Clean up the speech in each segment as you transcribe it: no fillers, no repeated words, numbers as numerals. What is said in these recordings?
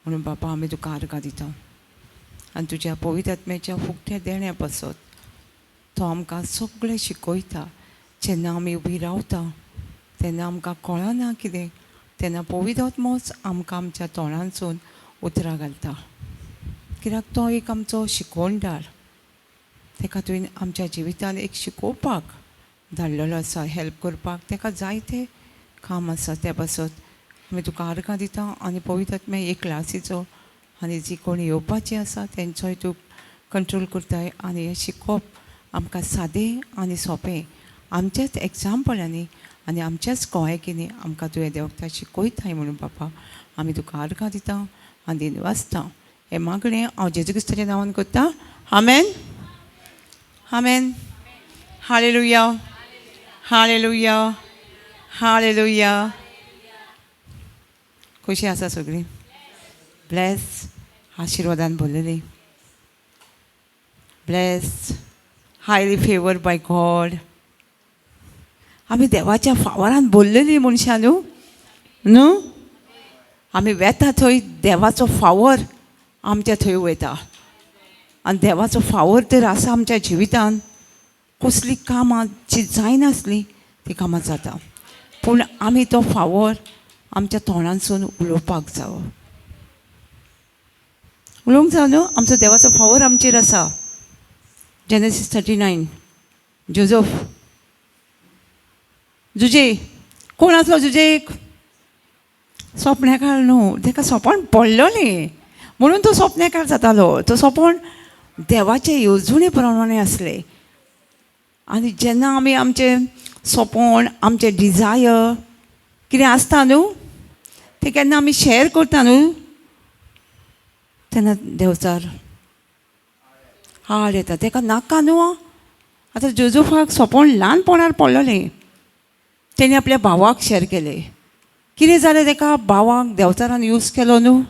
म्हणून बापा आमी तुका आर्गां दिता आनी तुज्या पवित्र आत्म्याच्या फुकट्या देण्या पासत तो आमकां सगळें शिकयता. जेन्ना आमी उबी रावता तेन्ना आमकां कळना कितें, तेन्ना पवित्र आत्मोच आमकां आमच्या तोंडांसून उतरां घालता, कित्याक तो एक आमचो शिकोवणदार. ताका तुवें आमच्या जिवितान एक शिकोवपाक धाडलेलो आसा, हेल्प करपाक ताका जायते काम आसा. त्या पासत आमी तुका आर्गां दिता आनी पवित्र आत्म्या एक क्लासीचो आनी जी कोण येवपाची आसा तेंचोय तूं कंट्रोल करताय आनी हें शिकोवप आमकां सादें आनी सोंपें आमच्याच एग्जाम्पलांनी आनी आमच्याच गोंयकींनी आमकां तुवें देवता शिकयताय. म्हणून बापा आमी तुका आर्गां दिता आनी दिनवासता. हें मागणें हांव जेजू क्रिस्ताच्या नांवान करता. आमेन, आमेन. हालेलुया, हालेलुया, हालेलुया. खुशी आसा सगळीं? ब्लेस, आशिर्वादान भरलेली, bless, highly favoured by God. आमी देवाच्या फावरान भरलेली मनशां न्हू, न्हू? आमी वेता थंय देवाचो फावर आमच्या थंय वयता आनी देवाचो फावर तर आसा आमच्या जिवितान, कसली कामां जी जायनासली ती कामां जाता. पूण आमी तो फावर आमच्या तोंडांसून उलोवपाक जावो, उलोवंक जावो न्हू. आमचो देवाचो फावर आमचेर आसा. जेनेसीस 39, जोजफ, जुजे कोण आसलो? जुजेक सोंपण्याकार न्हू, ताका सोंपण पडलोलें म्हणून तो सोंपण्याकार जातालो. तो सोंपण देवाचे येवजणे प्रमाणे आसलें. आनी जेन्ना आमी आमचें सोंपण, आमचें डिजायर कितें आसता न्हू, तें केन्ना आमी शेअर करता न्हू, तेन्ना देवचार हाड येता. ताका नाका न्हू. आतां जोजफाक सोंपण ल्हानपणार पडलोलें, तेणी आपल्या भावाक शेअर केलें. कितें जालें ताका? भावाक देवचारान यूज केलो न्हू.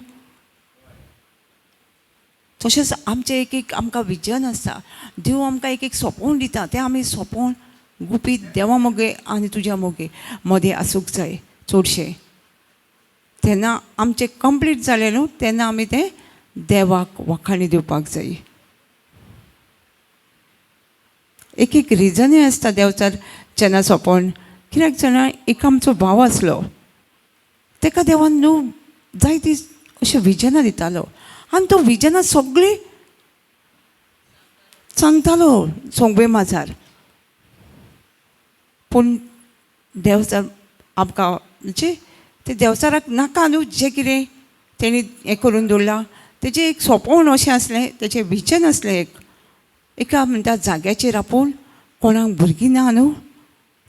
तशेंच आमचें एक एक आमकां विजन आसता, देव आमकां एक एक सोंपोवन दिता, तें आमी सोंपोवन गुपीत देवा मोगे आनी तुज्या मोगे मदें आसूंक जाय चडशें. तेन्ना आमचें कंप्लीट जालें न्हू, तेन्ना आमी तें देवाक वखाणी दिवपाक जाय. एक एक रिजनूय आसता देवचार जेन्ना सोंपोवन. कित्याक जाणा, एक आमचो भाव आसलो, ताका देवान न्हू जायती अशें विजनां दितालो आनी तो विजनां सगळीं सांगतालो सोंगबे माजार. पूण देवचार आमकां म्हणजे ते देवचाराक नाका न्हू जें कितें तेणी हें करून दवरलां. तेजें एक सोंपोवन अशें आसलें, तेजें विजन आसलें. एक एका म्हणटा जाग्याचेर आपूण कोणाक भुरगीं ना न्हू,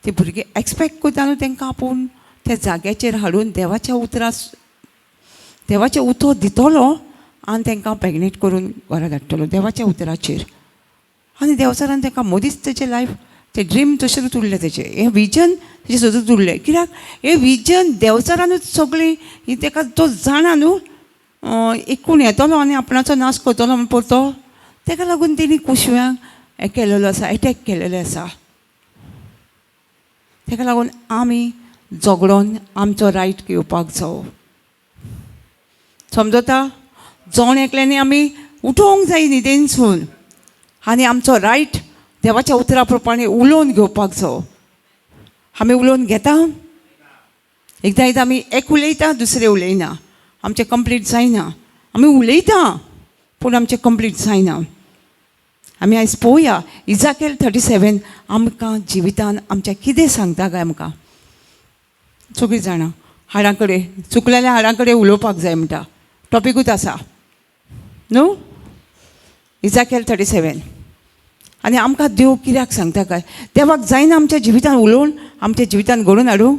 ती भुरगीं एक्सपेक्ट करता न्हू, तांकां आपूण त्या जाग्याचेर हाडून देवाच्या उतरां, देवाचें उतर दितलो आनी तांकां प्रेगनेट करून घरा धाडटलो देवाच्या उतराचेर. आनी देवचारान ताका मदींच तेजें लायफ, तें ड्रीम तशेंच उरलें, तेजें हें विजन तेजें सदूच उरलें. कित्याक हें विजन देवचारानूच सगळें ही ताका तो जाणा न्हू, एक कोण येतलो आनी आपणाचो नाश करतलो म्हूण परतो, ताका लागून तेणी कुशव्यांक हें केलेलो आसा, एटॅक केलेलें आसा. ताका लागून आमी झगडोन आमचो रायट घेवपाक जावो. समजता? जण एकल्यांनी आमी उठोवंक जाय न्हिदेनसून आनी आमचो रायट देवाच्या उतरा प्रमाणे उलोवन घेवपाक जावो. आमी उलोवन घेता? एकदां एकदां आमी एक उलयता, दुसरें उलयना, आमचें कंप्लीट जायना. आमी उलयता पूण आमचें कंप्लीट जायना. आमी आयज पळोवया इजाकेल 37 आमकां जिवितान आमच्या कितें सांगता काय. आमकां सगळीं जाणां हाडां कडेन, चुकलेल्या हाडां कडेन उलोवपाक जाय म्हणटा, टॉपिकूच आसा न्हू इजाकेल 37. आनी आमकां देव कित्याक सांगता काय? देवाक जायना आमच्या जिवितान उलोवन आमच्या जिवितान घडोवन हाडूं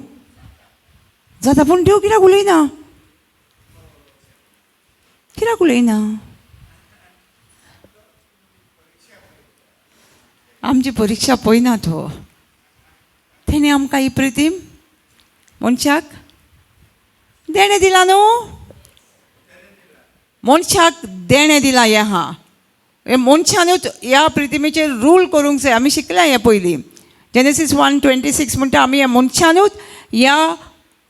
जाता, पूण देव कित्याक उलयना? कित्याक उलयना? आमची परिक्षा पळयना तो. तेणी आमकां ही प्रितीम मनशाक देणें दिलां न्हू, मनशाक देणें दिलां हें आहा. हें मनशानूच ह्या प्रितिमेचेर रूल करूंक जाय. आमी शिकल्या हें पयलीं. जेनेसीस 1:26 म्हणटा आमी ह्या मनशानूच ह्या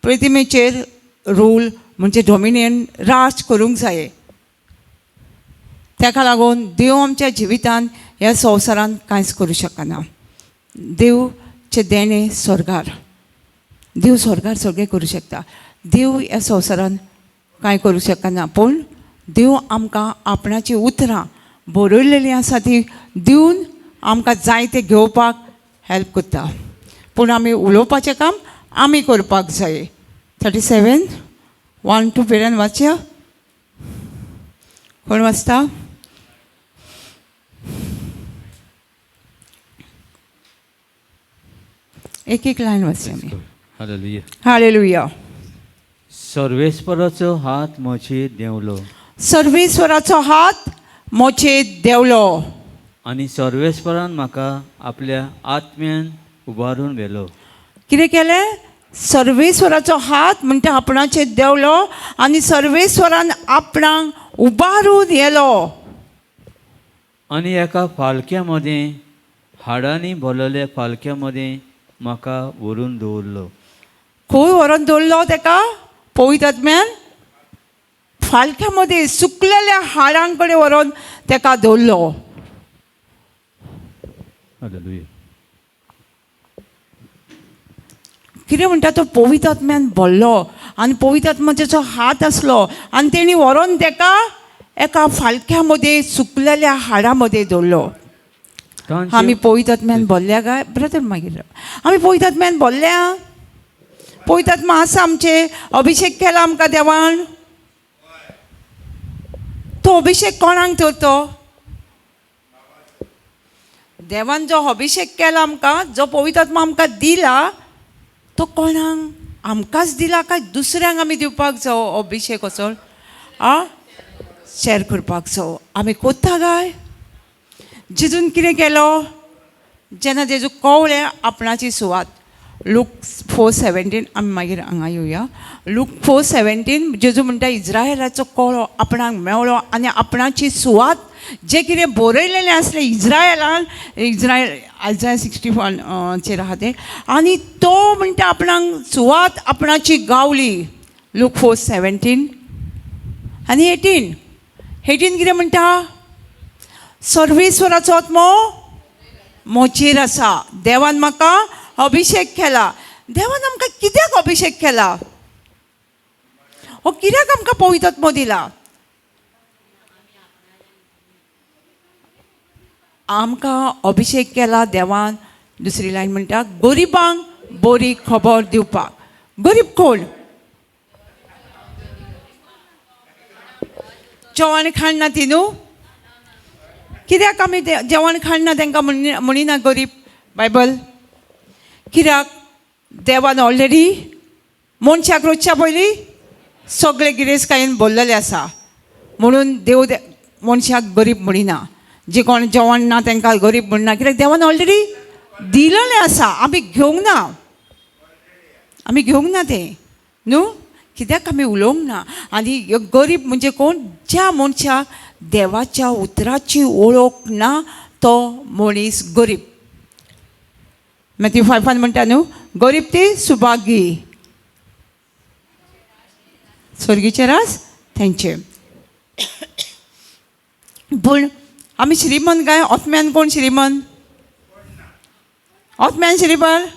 प्रितिमेचेर रूल म्हणजे डोमिनियन राज करूंक जाय. ताका लागून देव आमच्या जिवितान ह्या संवसारान कांयच करूं शकना. देवचें देणें स्वर्गार, देव स्वर्गार सगळें करूं शकता. देव ह्या संवसारान कांय करूं शकना, पूण देव आमकां आपणाचीं उतरां बरयलेलीं आसा ती दिवन आमकां जाय तें घेवपाक हेल्प करता. पूण आमी उलोवपाचें काम आमी करपाक जाय. 37:1-2 पेल्यान वाचया. कोण वाचता? एक एक लायन वाचया आमी. हालेलुया. हालेलुया. सर्वेस्पराचो हात म्हजेर देंवलो. सर्वेश्वराचो हात मोचेर देंवलो. आनी सर्वेस्परान म्हाका आपल्या आत्म्यान उबारून व्हेलो. कितें केलें? सर्वेश्वराचो हात म्हणटा आपणाचेर देंवलो आनी सर्वेश्वरान आपणाक उबारून येलो. आनी एका फालक्या मदें, हाडांनी भरलेल्या फालक्या मदें म्हाका व्हरून दवरलो. खंय व्हरोन दवरलो तेका? पवित्र आत्म्यान फालक्या मदें सुकलेल्या हाडां कडेन व्हरोन तेका दवरलो. हालेलुया. कितें म्हणटा तो पवित्र आत्म्यान भरलो आनी पवित्र आत्म्याचो हात आसलो आनी तेणी व्हरोन तेका एका फालक्या मदें सुकलेल्या हाडां मदें दवरलो. आमी पवित्र आत्म्यान भरल्या काय ब्रदर? मागीर आमी पवित्र आत्म्यान भरल्या? पवित्र आत्मा आसा आमचे, अभिशेक केला आमकां देवान. तो अभिशेक कोणाक तर तो देवान जो अभिशेक केला आमकां, जो पवित्र आत्मा आमकां दिला, तो कोणाक आमकांच दिला काय दुसऱ्यांक आमी दिवपाक जावो अभिशेक वचोन आ शेअर करपाक जावो? आमी कोत्ता काय? जेजून कितें केलो जेन्ना जेजू कवळें आपणाची सुवात, लूक 4:17, आमी मागीर हांगा येवया. लूक 4:17, जेजू म्हणटा इज्रायलाचो कळो आपणाक मेवळो आनी आपणाची सुवात जें कितें बरयलेलें आसलें इज्रायलान, इज्रायल आयजाय 61 चेर आहा तें, आनी तो म्हणटा आपणाक सुवात आपणाची गावली. लूक 4:17 आनी 18. 18 कितें म्हणटा? सर्वेश्वराचो आत्मो मोचेर आसा, देवान म्हाका अभिशेक केला. देवान आमकां कित्याक अभिशेक केला? हो कित्याक आमकां पवित्र आत्मो दिला? आमकां अभिशेक केला देवान. दुसरी लायन म्हणटा गरिबांक बरी खबर दिवपाक. गरीब कोण? जेवण खाण ना ती न्हू? कित्याक आमी जेवण खाण ना तांकां म्हणिना गरीब बायबल? कित्याक देवान ऑलरेडी मनशाक रोजच्या पयलीं सगळे गिरेस्तकायेन भरलेले आसा, म्हणून देव मनशाक गरीब म्हणिना. जे कोण जेवण ना तांकां गरीब म्हणना, कित्याक देवान ऑलरेडी दिलेलें आसा, आमी घेवंक ना, आमी घेवंक ना तें न्हू, कित्याक आमी उलोवंक ना. आनी गरीब म्हणजे कोण? ज्या मनशाक देवाच्या उतराची वळख ना तो मनीस गरीब. मॅथ्यू 5 म्हणटा न्हू, गरीब ती सुभागी, स्वर्गीचे रास तेंचे. पूण आमी श्रीमंत काय? ओतम्यान कोण श्रीमंत? ओतम्यान श्रीमंत?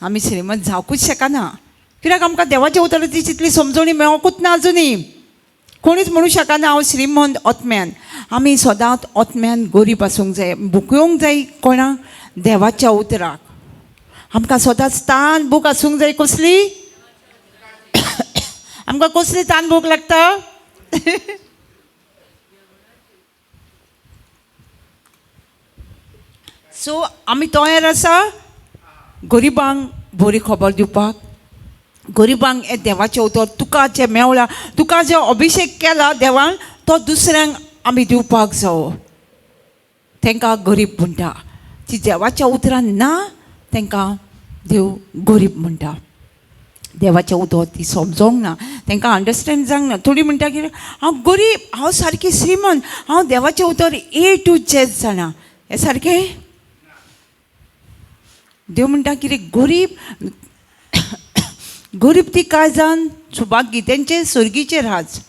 आमी श्रीमंत जावकूच शकना, कित्याक आमकां देवाच्या उतराची तितली समजणी मेळोकूच ना अजुनूय. कोणीच म्हणू शकना हांव श्रीमंत ओतम्यान. आमी सदांच ओतम्यान गरीब आसूंक जाय, भुकोवंक जाय कोणाक? देवाच्या उतराक. आमकां सदांच तान भूक आसूंक जाय. कसली आमकां कसली तान भूक लागता? सो आमी तयार आसा गरिबांक बरी खबर दिवपाक, गरिबांक हें देवाचें उतर तुका जें मेवला, तुका जो अभिशेक केला देवान, तो दुसऱ्यांक आमी दिवपाक जावो. तांकां गरीब म्हणटा, ती देवाच्या उतरान ना तांकां देव गरीब म्हणटा. देवाचें उतर ती समजोंक ना, तांकां अंडरस्टँड जावंक ना. थोडी म्हणटा की हांव गरीब, हांव सारकी श्रीमंत, हांव देवाचें उतर ए टू जेड जाणा. हें सारकें? देव म्हणटा कितें गरीब गरीब ती काळजान सुभागी तेंचे सर्गीचे राज.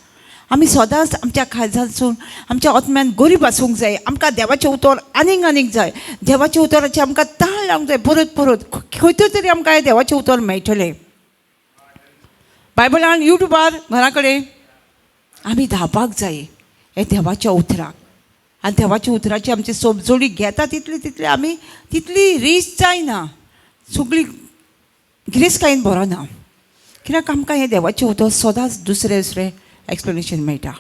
आमी सदांच आमच्या काळजांतसून आमच्या आत्म्यान गरीब आसूंक जाय. आमकां देवाचें उतर आनीक आनीक जाय. देवाच्या उतराचें आमकां ताळ लावंक जाय परत परत. खंयतरी तरी आमकां हें देवाचें उतर मेळटलें. बायबलान युट्यूबार घरा कडेन आमी धांवपाक जाय हे देवाच्या उतराक. आनी देवाच्या उतराची आमची सोबजोडी घेता तितली तितली आमी तितली रीच जायना, सगळी गिरेस्तकायेन बरोना. कित्याक आमकां हें देवाचें उतर सदांच दुसरें दुसरें एक्सप्लेनेशन मेळटा.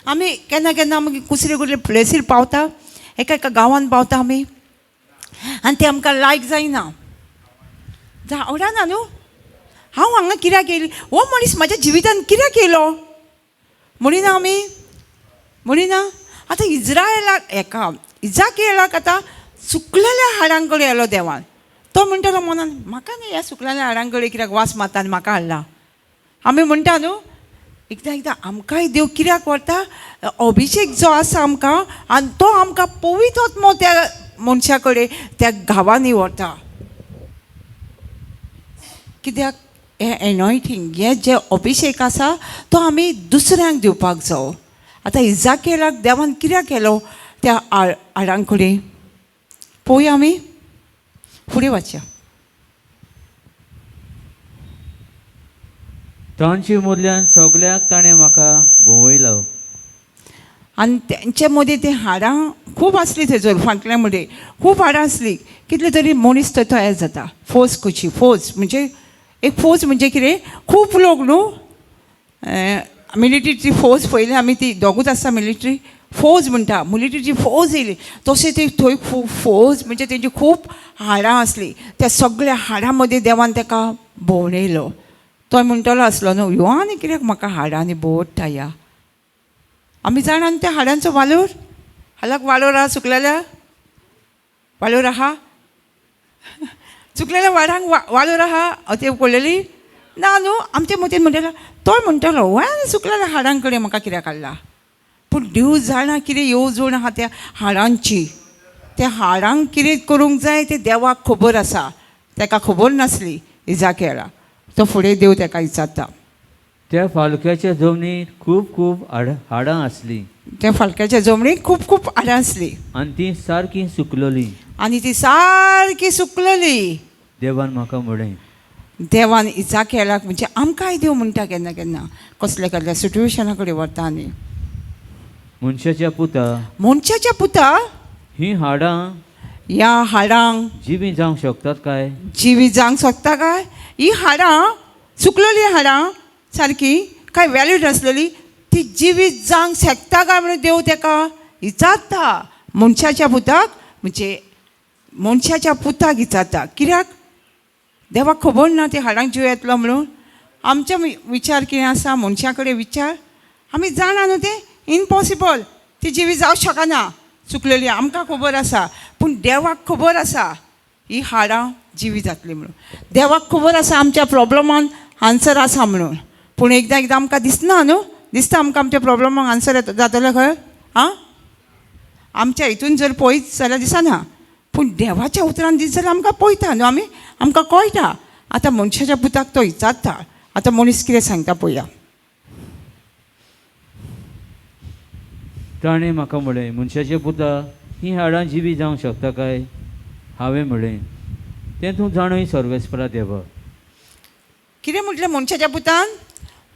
आमी केन्ना केन्ना आमी कुसरे कुसरे प्लेसीर पावता, एका एका गांवांत पावता आमी, आनी तें आमकां लायक जायना, आवडना न्हू. हांव हांगा कित्याक येयली, हो मनीस म्हाज्या जिवितान कित्याक येयलो म्हणिना आमी, म्हणिना. आतां इज्रायलाक एका इजाकेलाक आतां सुकलेल्या हाडां कडेन येयलो देवान. तो म्हणटलो मनान म्हाका न्ही ह्या सुकलेल्या हाडां कडेन कित्याक वास मारता आनी म्हाका हाडला. आमी म्हणटा न्हू एकदां एकदां आमकांय देव कित्याक व्हरता, अभिशेक जो आसा आमकां आनी तो आमकां पवित्र आत्मो त्या मनशा कडेन त्या गांवांनी व्हरता. कित्याक हें एनॉयटींग हें जें अभिशेक आसा तो आमी दुसऱ्यांक दिवपाक जावो. आतां इजाकेलाक देवान कित्याक केलो त्या हाडां कडेन पळोवया आमी, फुडें वाचया. तांचे मदल्यान सगळ्याक ताणें म्हाका भोंवयलो. आनी तेंचे मदीं तीं हाडां खूब आसलीं, थंयसर फाटल्या मदीं खूब हाडां आसलीं. कितले तरी मनीस थंय तयार जाता. फौज कशी, फौज म्हणजे एक फौज म्हणजे कितें खूब लोक न्हू. मिलिटरीची फौज पयली आमी ती दोगूच आसता मिलिटरी फौज म्हणटा, मिलिटरीची फौज येयली तशें ती थंय खूब फौज म्हणजे तेंची खूब हाडां आसलीं. त्या सगळ्या हाडां मदीं देवान ताका भोंवडयलो. तो म्हणटलो आसलो न्हू ह्यो आनी कित्याक म्हाका हाडांनी भोंवडटा ह्या. आमी जाणा न्हू त्या हाडांचो वालोर, हालाक वालोर आहा सुकलेल्या वालोर आहा, सुकलेल्या वाडांक वालोर आहा ते पळयली ना न्हू. आमचे मतीन म्हणटलो तोय म्हणटलो वय आनी सुकलेल्या हाडां कडेन म्हाका कित्याक हाडला. पूण देव जाणा कितें येवजण आहा त्या हाडांची. त्या हाडांक कितें करूंक जाय तें देवाक खबर आसा. ताका खबर नासली इजाकेला. तो फुडें देव ताका विचारता. त्या फालक्याच्या जमनीर खूब खूब हाडां आसलीं. त्या फालक्याच्या जमनीर खूब खूब हाडां आसलीं. आनी तीं सारकीं सुकललीं. आनी ती सारकी सुकलली. देवान म्हाका म्हळें, देवान इजाकेलाक म्हणजे आमकांय देव म्हणटा केन्ना केन्ना कसल्या कसल्या सिट्युएशना कडेन व्हरता. आनी मनशाच्या पुता, मनशाच्या पुता, हीं हाडां ह्या हाडांक जिवीं जावंक शकतात काय? जिवी जावंक शकता काय? ही हाडां सुकलेली हाडां सारकी काय वॅल्यू नासलेली ती जिवी जावंक शकता काय म्हणून देव ताका विचारता. मनशाच्या पुताक म्हणजे मनशाच्या पुताक विचारता. कित्याक देवाक खबर ना ती हाडांक जीव येतलो म्हणून. आमचे विचार कितें आसा मनशा कडेन विचार आमी जाणा न्हू तें इम्पॉसिबल, ती जिवी जावंक शकना चुकलेली आमकां खबर आसा. पूण देवाक खबर आसा ही हाडां जिवी जातली म्हणून. देवाक खबर आसा आमच्या प्रॉब्लमान आन्सर आसा म्हणून. पूण एकदां एकदां आमकां दिसना न्हू, दिसता आमकां आमच्या प्रॉब्लमाक आन्सर जातलो खंय. आं आमच्या हितून जर पळयत जाल्यार दिसना, पूण देवाच्या उतरान दिस जाल्यार आमकां पळयता न्हू आमी, आमकां कळटा. आतां मनशाच्या पुताक तो विचारता. आतां मनीस कितें सांगता पळया. ताणें म्हाका म्हळें, मनशाच्या पुता, हीं हाडां जिवीं जावंक शकता काय? हांवें म्हळें, तें तूं जाणूय सर्वेस्परा देवा. कितें म्हटलें मनशाच्या पुतान?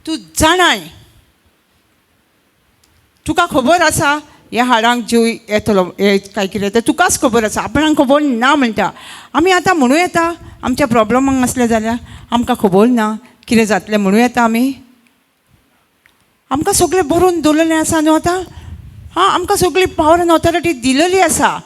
तूं जाणाय, तुका खबर आसा ह्या हाडांक जीव येतलो काय कितें तें तुकाच खबर आसा, आपणाक खबर ना म्हणटा. आमी आतां म्हणूं येता आमच्या प्रॉब्लमाक आसलें जाल्यार आमकां खबर ना कितें जातलें म्हणूं येता. आमी आमकां सगळें बरोवन दवरलेलें आसा न्हू आतां. हां आमकां सगळी पावर आनी ऑथॉरिटी दिलेली आसा.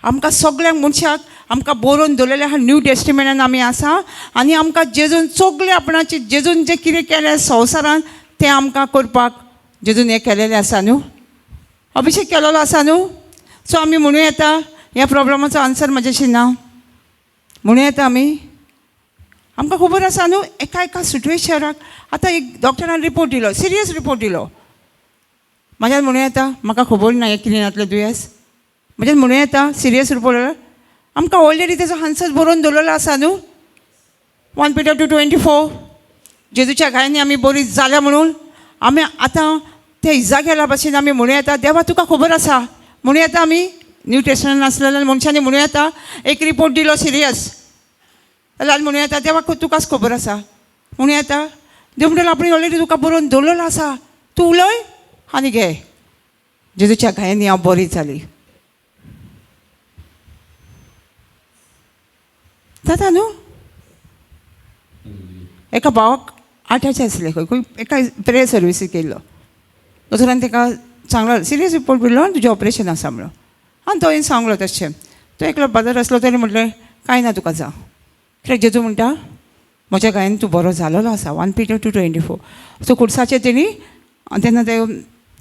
आमकां सगळ्यांक मनशाक आमकां बरोवन दवरलेलें आहा. न्यू टेस्टिमेंटान आमी आसा आनी आमकां जेजून सगळें आपणाचें जेजून जें कितें केलें संवसारान तें आमकां करपाक जेजून हें केलेलें आसा न्हू, अभिशेक केलेलो आसा न्हू. सो आमी म्हणूं येता ह्या प्रॉब्लमाचो आन्सर म्हज्याशी ना म्हणूं येता. आमी आमकां खबर आसा न्हू एका एका सिट्युएशनाक. आतां एक डॉक्टरान रिपोर्ट दिलो, सिरियस रिपोर्ट दिलो, म्हज्यान म्हणूं येता म्हाका खबर ना हें कितें जातलें दुयेंस. म्हज्यान म्हणूं येता सिरियस रिपोर्ट. आमकां ऑलरेडी तेजो आन्सर बरोवन दवरलेलो आसा न्हू. 1 Peter 2:24, जेजूच्या घायांनी आमी बरी जाल्या म्हणून आमी आतां ते इजाकेला भाशेन आमी म्हणूं येता, देवा तुका खबर आसा म्हणूं येता. आमी न्यू टेस्टमेंट आसलेल्या मनशांनी म्हणूं येता, एक रिपोर्ट दिलो सिरियस जाल्यार म्हणूं येता, देवा तुकाच खबर आसा म्हणूं येता. देव म्हणटलो आपणे ऑलरेडी तुका बरोवन दवरलेलो आसा, तूं उलय आनी घे. जेजूच्या घायांनी हांव बरी जाली. जाता न्हू. एका भावाक आठाचे आसले खंय खंय एका प्रेयर सर्विसीक केल्लो. दोतोरान ताका सांगलो, सिरियस रिपोर्ट दिलो आनी तुजें ऑपरेशन आसा म्हणून. आनी तो सांगलो तशें. तो एकलो बाजार आसलो, तेणें म्हटलें कांय ना तुका जा. कित्याक जेजू म्हणटा म्हज्या घायान तूं बरो जालोलो आसा. 1 Peter 2:24. सो खुर्साचेर तेणी तेन्ना ते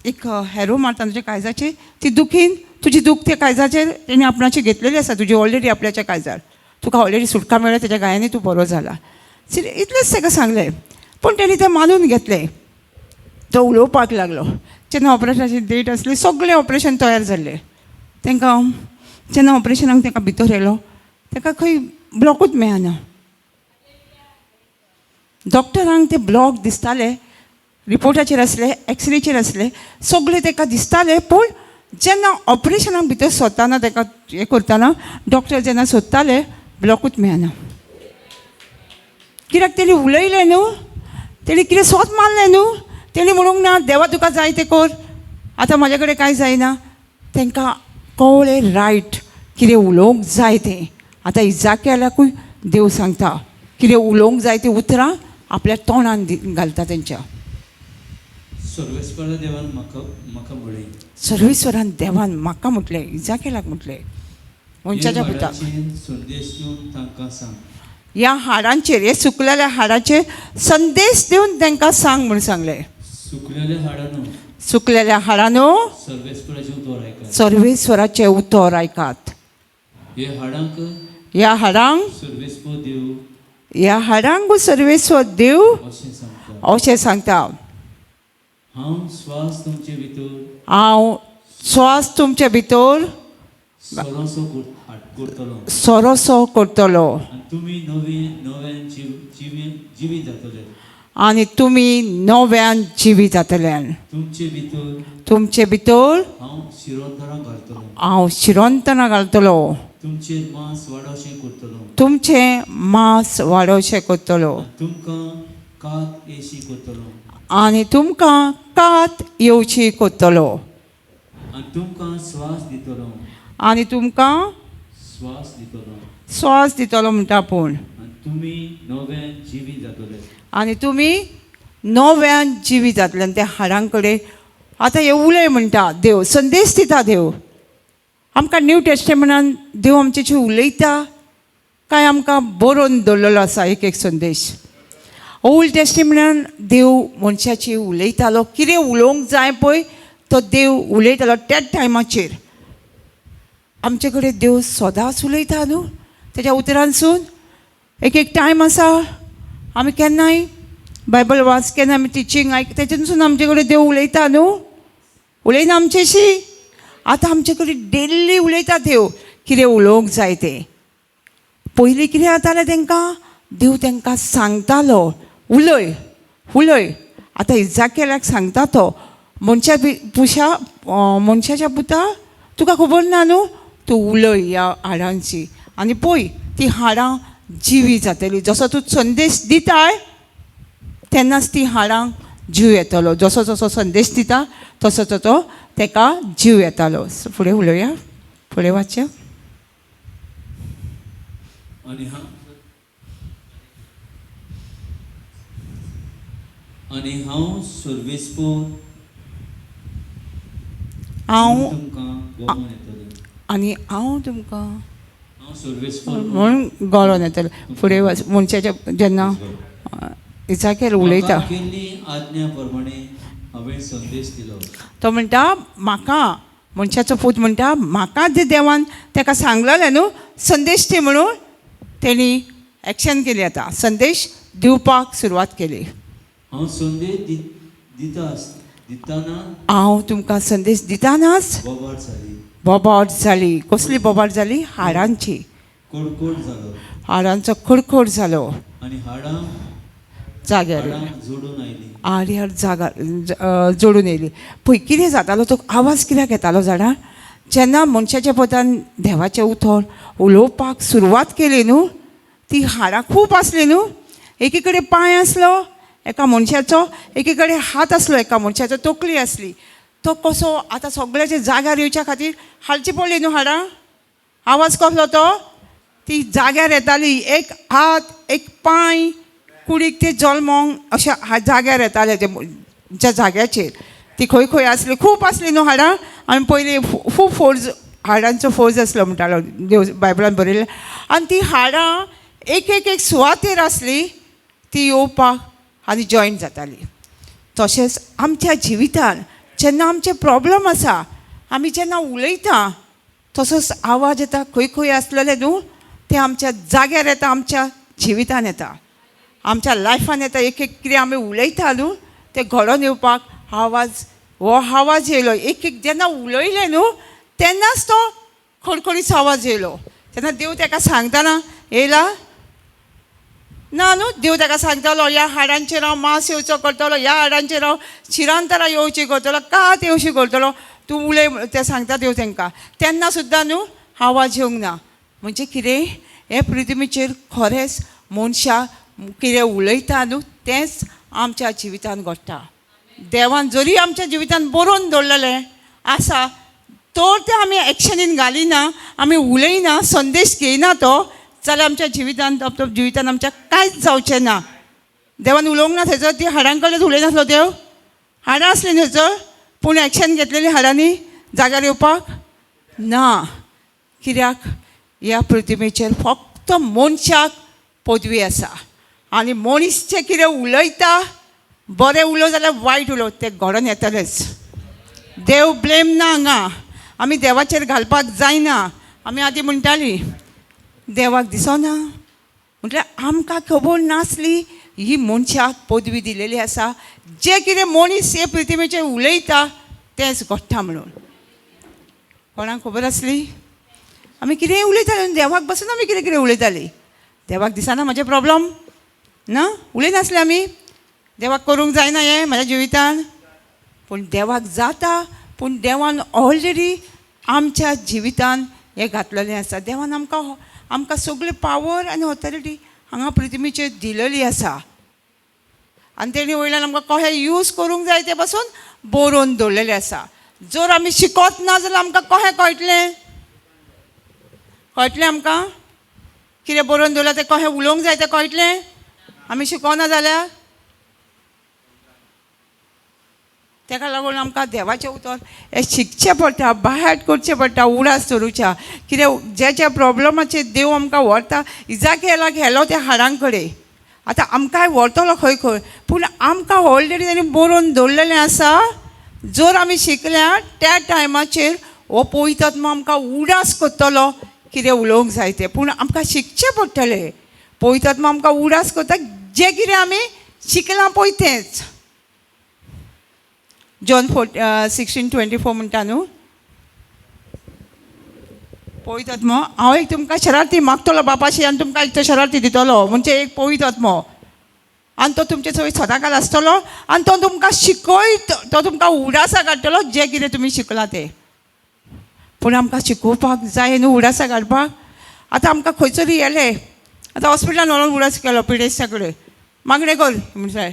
एक हॅरो मारता तुज्या काळजाचेर, ती दुखीन तुजी दूख त्या काळजाचेर तेणी आपणाची घेतलेली आसा, तुजी ऑलरेडी आपल्याच्या काळजार, तुका ऑलरेडी सुटका मेळ्ळ्या, तेज्या घायांनी तूं बरो जाला. इतलेंच ताका सांगलें, पूण तेणी तें मानून घेतलें. तो उलोवपाक लागलो. जेन्ना ऑपरेशनाची डेट आसली, सगळें ऑपरेशन तयार जाल्लें. तांकां जेन्ना ऑपरेशनाक ताका भितर येयलो, ताका खंय ब्लॉकूच मेळना. डॉक्टरांक ते ब्लॉक दिसताले, रिपोर्टाचेर आसले, एक्सरेचेर आसले, सगळें ताका दिसतालें. पूण जेन्ना ऑपरेशनाक भितर सोदताना, ताका हें करतना डॉक्टर जेन्ना सोदताले, ब्लॉकूच मेळना. कित्याक तेणी उलयलें न्हू, तेणी कितें सोद मारलें न्हू, तेणी म्हणूंक ना देवा तुका जाय तें कर, आतां म्हाजे कडेन कांय जायना. तांकां कळ्ळें रायट कितें उलोवंक जाय तें. आतां इजाकेलाकूय देव सांगता कितें उलोवंक जाय तीं उतरां आपल्या तोंडान घालता तेंच्या. सर्वेस्परा देवान म्हाका म्हाका म्हळें, सर्वेस्वरान देवान म्हाका म्हटलें, इजाकेलाक म्हटलें, मनशाच्या पुताक संदेश दिवन तांकां सांग, ह्या हाडांचेर, हे सुकलेल्या हाडाचेर संदेश दिवन तांकां सांग म्हूण सांगलें. सुकलेल्या हाडानो, सुकलेल्या हाडानो, सर्वेस्पराचें उतर आयकात. सर्वेस्वराचें उतर आयकात. हे हाडांक ह्या हाडांक सर्वेस्पर देव ह्या हाडांक सर्वेस्वर देव अशें सांगता, अशें सांगता, हांव स्वास तुमचे भितर हांव स्वास तुमचे भितर सोरोसो करतलो, सोरोसो करतलो, आनी तुमी नवी नव्यान जिवी जातले, आनी तुमी नव्यान जिवी जातले. तुमचे भितर तुमचे भितर हांव शिरोंतरां घालतलो, हांव शिरोंतरां घालतलो, तुमचेर मांस वाडोवशें करतलो, तुमचें मांस वाडोवशें करतलो, तुमकां कात येशी करतलो, आनी तुमकां कात येवची करतलो, आनी तुमकां स्वास दितलो, आनी तुमकां स्वास दितलो, स्वास दितलो म्हणटा आपूण, आनी तुमी नव्यान जिवी जातले, आनी तुमी नव्यान जिवी जातले. आनी त्या हाडां कडेन आतां हे उलय म्हणटा देव, संदेश दिता देव आमकां. न्यू टेस्टमेंटान देव आमच्याशी उलयता काय आमकां बरोवन दवरलेलो आसा एक एक संदेश. ओल्ड टेस्टमेंटान देव मनशाची उलयतालो, कितें उलोवंक जाय पळय तो देव उलयतालो त्याच टायमाचेर. आमचे कडेन देव सदांच उलयता न्हू तेज्या उतरांसून. एक एक टायम आसा आमी केन्नाय बायबल वाच, केन्ना आमी टिचींग आयक, तेच्यानसून आमचे कडेन देव उलयता न्हू, उलयना आमच्याशी. आतां आमचे कडेन डेली उलयता देव कितें उलोवंक जाय तें. पयलीं कितें जातालें तांकां, देव तांकां सांगतालो उलय उलय. आतां इजाकेलाक सांगता तो, मनशा पुशा मनशाच्या पुता तुका खबर ना न्हू, तूं उलय ह्या हाडांची आनी पळय ती हाडां जिवी जातली. जसो तूं संदेश दिताय तेन्नाच ती हाडांक जीव येतलो. जसो जसो संदेश दिता तसो तसो ताका जीव येतालो. फुडें उलोवया, फुडें वाचया. आनी हांव सर्वेस्पर हांव तुमकां गळोन येतलें, आनी हांव तुमकां हांव सर्वेस्पर म्हणून गळोन येतलें. फुडें वाच. मनशाच्या जेन्ना इजाकेल उलयता केल्ली आज्ञा प्रमाणे हांवें संदेश दिलो. तो म्हणटा म्हाका, मनशाचो पूत म्हणटा म्हाका जे देवान ताका सांगलेलें न्हू संदेश दी म्हणून, तेणी एक्शन केली. आतां संदेश दिवपाक सुरवात केली. हांव संदेश दिता दितना हांव तुमकां संदेश दितानाच बोबाट जाली, बोबाट जाली. कसली बोबाट जाली? हाडांची. कोडकोड जालो हाडांचो खडखड जालो आनी हाडां जाग्यार येयली. हाडां जोडून आयलीं. आर्यार जागा जोडून येयली. पळय कितें जातालो तो आवाज कित्याक येतालो जाणा, जेन्ना मनशाच्या पोतान देवाचें उतर उलोवपाक सुरवात केली न्हू, ती हाडां खूब आसली न्हू, एकी कडेन पांय आसलो एका मनशाचो, एकी कडेन हात आसलो एका मनशाचो, तकली आसली. तो कसो आतां सगळ्याच्या जाग्यार येवच्या खातीर हालची पडली न्हू हाडां. आवाज कसलो तो, ती जाग्यार येताली, एक हात एक पांय कुडीक ते जल्मोंक अशें जाग्यार येताले ते ज्या जाग्याचेर ती खंय खंय आसली, खूब आसली न्हू हाडां. आमी पयलीं खूब फोर्ज हाडांचो फोर्ज आसलो म्हणटालो देव बायबलान बरयल्लें. आनी ती हाडां एक एक एक सुवातेर आसली ती येवपाक आनी जॉयन जाताली. तशेंच आमच्या जिवितान जेन्ना आमचे प्रॉब्लम आसा, आमी जेन्ना उलयता तसोच आवाज येता खंय खंय आसलेले न्हू, ते आमच्या जाग्यार येता, आमच्या जिवितान येता, आमच्या लायफान येता. एक एक कितें आमी उलयता न्हू तें घडोवन येवपाक आवाज, हो आवाज येयलो. एक एक जेन्ना उलयलें न्हू तेन्नाच तो खडखडीचो आवाज येयलो. तेन्ना देव ताका सांगतना येयला ना न्हू, देव ताका सांगतालो ह्या हाडांचेर हांव मांस येवचो करतलो, ह्या हाडांचेर हांव शिरांतरां येवची करतलो, कात येवशी करतलो, तूं उलय तें सांगता देव तांकां. तेन्ना सुद्दां न्हू आवाज येवंक ना. म्हणजे कितें, हे पृथ्वीचेर खरेंच मनशां कितें उलयता न्हू तेंच आमच्या जिवितान घडटा. देवान जरी आमच्या जिवितान बरोवन दवरलेलें आसा तर तें आमी एक्शनीन घालिना, आमी उलयना, संदेश घेयना तो, जाल्यार आमच्या जिवितान जिवितान आमच्या कांयच जावचें ना. देवान उलोवंक ना थंयसर, ती हाडां कडेन उलयनासलो देव, हाडां आसलीं थंयसर, पूण एक्शन घेतलेली हाडांनी जाग्यार येवपाक ना. कित्याक ह्या पृथ्वीचेर फक्त मनशाक पदवी आसा आनी मनीस जें कितें उलयता, बरें उलोव जाल्यार वायट उलोव, तें घडोवन येतलेंच. देव ब्लेम ना हांगा, आमी देवाचेर घालपाक जायना. आमी आदीं म्हणटालीं देवाक दिसना, म्हटल्यार आमकां खबर नासली ही मनशाक पदवी दिलेली आसा, जें कितें मनीस हे पृथ्वीचेर उलयता तेंच घडटा म्हणून. कोणाक खबर आसली? आमी कितेंय उलयतालीं, देवाक बसून आमी कितें कितें उलयतालीं. देवाक दिसना म्हजें प्रॉब्लम ना, उलयनासलें आमी, देवाक करूंक जायना हें म्हज्या जिवितान. पूण देवाक जाता, पूण देवान ऑलरेडी आमच्या जिवितान हें घातलेलें आसा. देवान आमकां आमकां सगळी पावर आनी ऑथॉरिटी हांगा पृथ्वीचेर दिलेली आसा आनी तेणी वयल्यान आमकां कशें यूज करूंक जाय तें पासून बरोवन दवरलेलें आसा. जर आमी शिकोत ना जाल्यार आमकां कशें कळटलें? कळटलें आमकां कितें बरोवन दवरलां तें कशें उलोवंक जाय तें कळटलें आमी शिकोना जाल्यार? तेका लागून आमकां देवाचें उतर हें शिकचें पडटा, बायहार्ट करचें पडटा, उडास दवरुच्या. कितें जे जे प्रॉब्लमाचेर देव आमकां व्हरता, इजाकेलाक व्हेलो त्या हाडां कडेन, आतां आमकांय व्हरतलो खंय खंय, पूण आमकां ऑलरेडी तेणी बरोवन दवरलेलें आसा. जर आमी शिकल्या त्या टायमाचेर हो पवित्र आत्मा आमकां उडास करतलो कितें उलोवंक जाय तें, पूण आमकां शिकचें पडटलें. पवित्र आत्मा आमकां उडास करता जें कितें आमी शिकलां पळय तेंच. जॉन 16:24 म्हणटा न्हू, पवित्र आत्मो हांव एक तुमकां शरार्थी मागतलो बापाशी आनी तुमकां एक तो शरार्थी दितलो, म्हणजे एक पवित्र आत्मो, आनी तो तुमचे सगळी सदांकाल आसतलो आनी तो तुमकां शिकयत, तो तुमकां उडासा काडटलो जें कितें तुमी शिकलां तें. पूण आमकां शिकोवपाक जाय न्हू उडासा काडपाक. आतां आमकां खंयसर येले, आतां हॉस्पिटलान व्हरोन उडास केलो पिडेस्ता कडेन, मागणें कर म्हणल्यार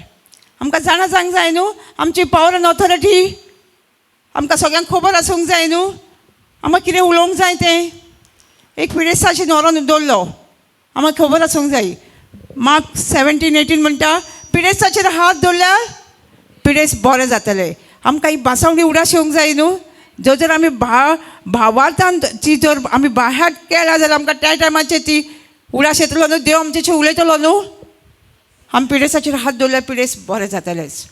आमकां जाणा जावंक जाय न्हू, आमची पावर आनी ऑथॉरिटी आमकां सगळ्यांक खबर आसूंक जाय न्हू, आमकां कितें उलोवंक जाय तें. एक पिडेस्ताशी व्हरोन दवरलो, आमकां खबर आसूंक जाय. मार्क 17:18 म्हणटा पिडेस्ताचेर हात दवरल्यार पिडेस्त बरें जातलें. आमकां ही बासावणी उडास येवंक जाय न्हू. जर जर आमी भावार्थान ती जर आमी बाह्यात केल्या जाल्यार आमकां त्या टायमाचेर ती उडास येतलो न्हू, देव आमचेचेर उलयतलो न्हू. आमी पिडेस्ताचेर हात दवरल्यार पिडेस्त बरें जातलेंच.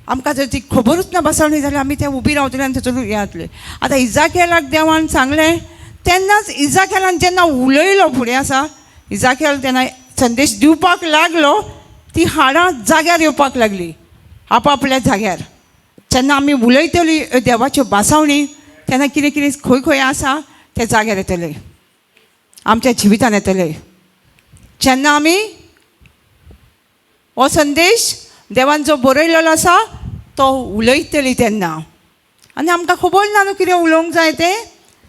आमकां जर ती खबरूच ना बसवणी जाल्यार आमी ते उबी रावतले आनी थंयसर हें जातलें. आतां इजाकेलाक देवान सांगलें तेन्नाच इजाकेलान जेन्ना उलयलो फुडें आसा, इजाकेल तेन्ना संदेश दिवपाक लागलो, ती हाडां जाग्यार येवपाक लागली आपापल्या जाग्यार. जेन्ना आमी उलयतली देवाच्यो भासावणी तेन्ना कितें कितें खंय खंय आसा ते जाग्यार येतले, आमच्या जिवितान येतले. जेन्ना आमी हो संदेश देवान जो बरयलेलो आसा तो उलयतली तेन्ना. आनी आमकां खबर ना न्हू कितें उलोवंक जाय तें,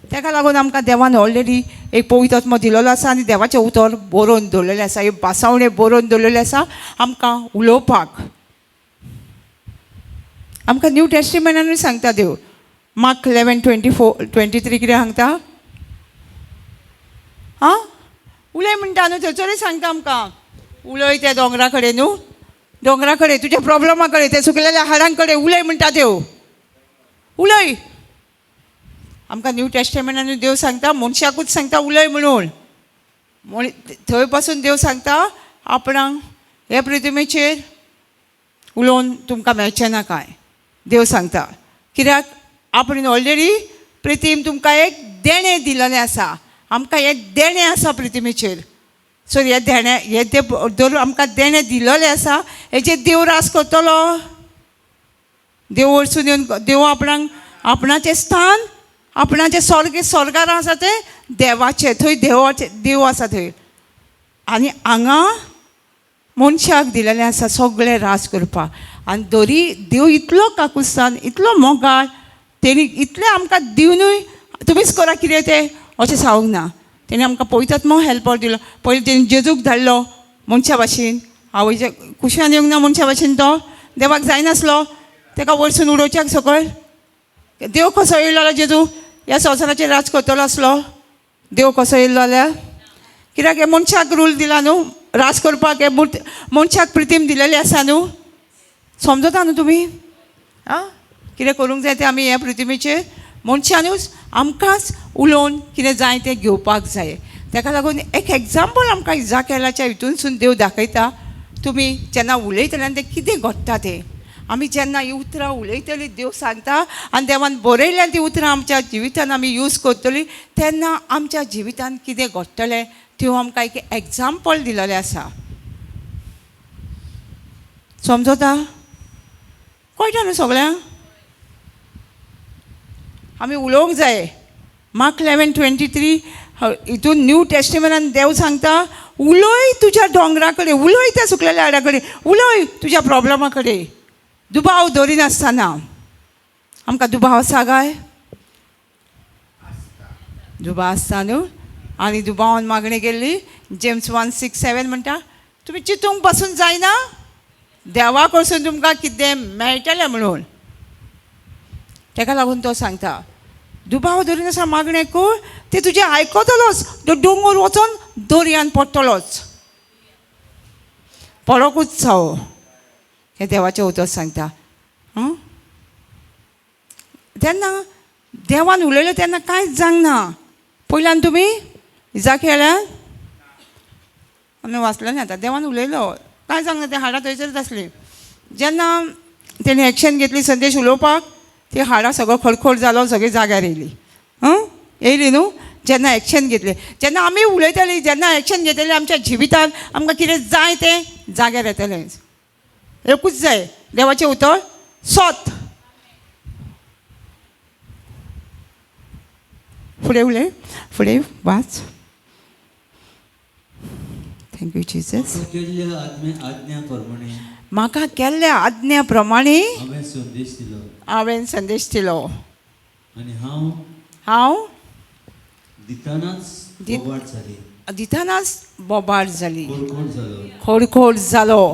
तेका लागून आमकां देवान ऑलरेडी एक पवित्र आत्मो दिलेलो आसा आनी देवाचें उतर बरोवन दवरलेलें आसा, एक भासावणें बरोवन दवरलेलें आसा आमकां उलोवपाक. आमकां न्यू टेस्टिमेंटानूय सांगता देव, मार्क 11:24-23 कितें सांगता? आं, उलय म्हणटा न्हू, थंयसरूय सांगता आमकां, उलय त्या दोंगरा कडेन न्हू, दोंगरा कडेन, तुज्या प्रॉब्लमा कडेन, त्या सुकलेल्या हाडां कडेन उलय म्हणटा देव, उलय. आमकां न्यू टेस्टिमेंटानूय देव सांगता, मनशाकूच सांगता उलय म्हणून. म्हण थंय पासून देव सांगता आपणाक हे पृथ्वीचेर उलोवन तुमकां मेळचें ना कांय. देव सांगता कित्याक आपणें ऑलरेडी प्रितीम तुमकां एक देणें दिलेलें आसा, आमकां हें देणें आसा पृथ्वीचेर. सो हे देणें, हे ते दर आमकां देणें दिलेलें आसा, हेजेर देव रास करतलो. देव वरसून येवन देव आपणाक आपणाचें स्थान, आपणाचें स्वर्ग, स्वर्गार आसा तें देवाचें, थंय देवाचें देव आसा थंय. आनी हांगा मनशाक दिलेलें आसा सगळें राज करपाक. आनी दरी देव इतलो काकुस्तान, इतलो मोगाळ, तेणी इतलें आमकां दिवनूय तुमीच करा कितें तें अशें सांगूंक ना. तेणी आमकां पवित्र आत्मो हेल्पर दिलो. पयलीं तेणी जेजूक धाडलो मनशा भाशेन, आवयच्या कुशान येवंक ना मनशा भाशेन, तो देवाक जायनासलो, तेका वरसून उडोवच्याक सकयल. देव कसो येयलो जाल्यार जेजू ह्या संवसाराचेर राज करतलो आसलो? देव कसो येयलो जाल्यार? कित्याक हे मनशाक रूल दिला न्हू राज करपाक, हे मनशाक प्रितीम दिलेली आसा न्हू. समजता न्हू तुमी? आं, कितें करूंक जाय तें आमी ह्या पृथ्वीचेर मनशानूच आमकांच उलोवन कितें जाय तें घेवपाक जाय. तेका लागून एक एग्जाम्पल आमकां इजाकेलाच्या हितूनसून देव दाखयता. तुमी जेन्ना उलयतले आनी तें कितें घडटा तें आमी जेन्ना हीं उतरां उलयतली, देव सांगता आनी देवान बरयल्या तीं उतरां आमच्या जिवितान आमी यूज करतली तेन्ना आमच्या जिवितान कितें घडटलें त्यो आमकां एक एग्जाम्पल दिलेलें आसा. समजता? कळटा न्हू सगळ्यांक? आमी उलोवंक जाय. मार्क 11:23 हितून न्यू टेस्टिमेंटान देव सांगता उलय तुज्या दोंगरा कडेन, उलय त्या सुकलेल्या हाडा कडेन, उलय तुज्या प्रॉब्लमा कडेन, दुबाव दवरिनासतना. आमकां दुबाव आसा काय? दुबाव आसता न्हू. आनी दुबावान मागणी केल्ली जेम्स 1:6-7 म्हणटा तुमी चिंतूंक पासून जायना देवा कडसून तुमकां कितें मेळटलें म्हणून. तेका लागून तो सांगता दुबाव दवरिनासतना मागणें कर, ते तुजें आयकतलोच, तो दोंगर वचोन दर्यान पडटलोच, पडोकूच जावो. हें देवाचें उतर सांगता. तेन्ना देवान उलयलें तेन्ना कांयच जावंक ना. पयल्यान तुमी इजाकेल्यान आमी वाचलें न्ही आतां, देवान उलयलो कांय जावंक ना, तें हाडां थंयसरच आसलीं. जेन्ना तेणी एक्शन घेतली संदेश उलोवपाक, ती हाडां सगळो खडखड जालो, सगळीं जाग्यार येयली. येयली न्हू. जेन्ना एक्शन घेतलें, जेन्ना आमी उलयतलीं, जेन्ना एक्शन घेतली आमच्या जिवितान आमकां कितें जाय तें जाग्यार येतलें. एकूच जाय, देवाचें उतर सोत. फुडें उलय, फुडें वाच. Thank you Jesus. म्हाका केल्ल्या आज्ञा प्रमाणे हांवें संदेश दिलो. आनी हांव दितानाच बोबाट जाली, खोडखोड जालो,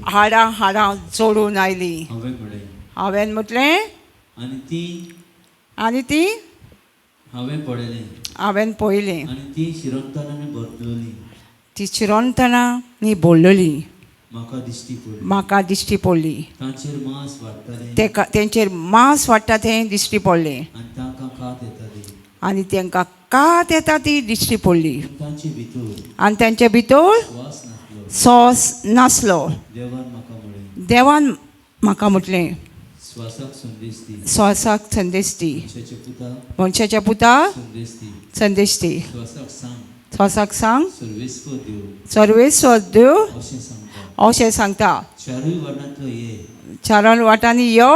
हाडां हाडां जोडून आयली. हांवें म्हटलें आनी ती हांवें पळयलें, ती चिरंतनांनी भरलेली, म्हाका दिश्टी पडली. तेंचेर मांस वाडटा तें दिश्टी पडलें आनी तांकां कात येता ती दिश्टी पडली आनी तांचे भितर सॉस नासलो. देवान म्हाका म्हटलें स्वासाक संदेश दी, मनशाच्या पुता संदेश दी, स्वासाक सांग सर्वेस्वर देव अशें सांगता, चारूय वाटांनी यो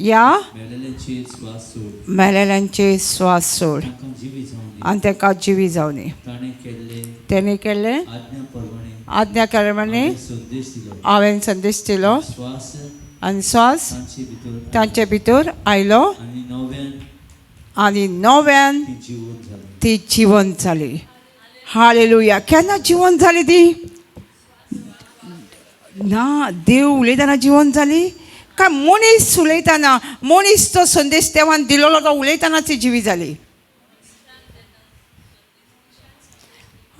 ह्या मेलेल्यांचेर स्वास सोड, मेलेल्यांचे स्वास सोड तांकां जिवी जावं दी. आनी ताका जिवी जावनी. ताणें केल्ले तेणे केल्लें आज्ञा प्रमाणे आज्ञा प्रमाणे हांवें संदेश दिलो. हांवें संदेश दिलो स्वास आनी स्वास तांचे भितर तांचे भितर आयलो आनी नव्यान आनी नव्यान ती जिवंत जाली. ती जिवंत जाली. हालेलुया. केन्ना जिवंत जाली ती? ना देव उलयतना जिवंत जाली काय मनीस उलयतना, मनीस तो संदेश देवान दिलोलो तो उलयतना ती जिवी जाली?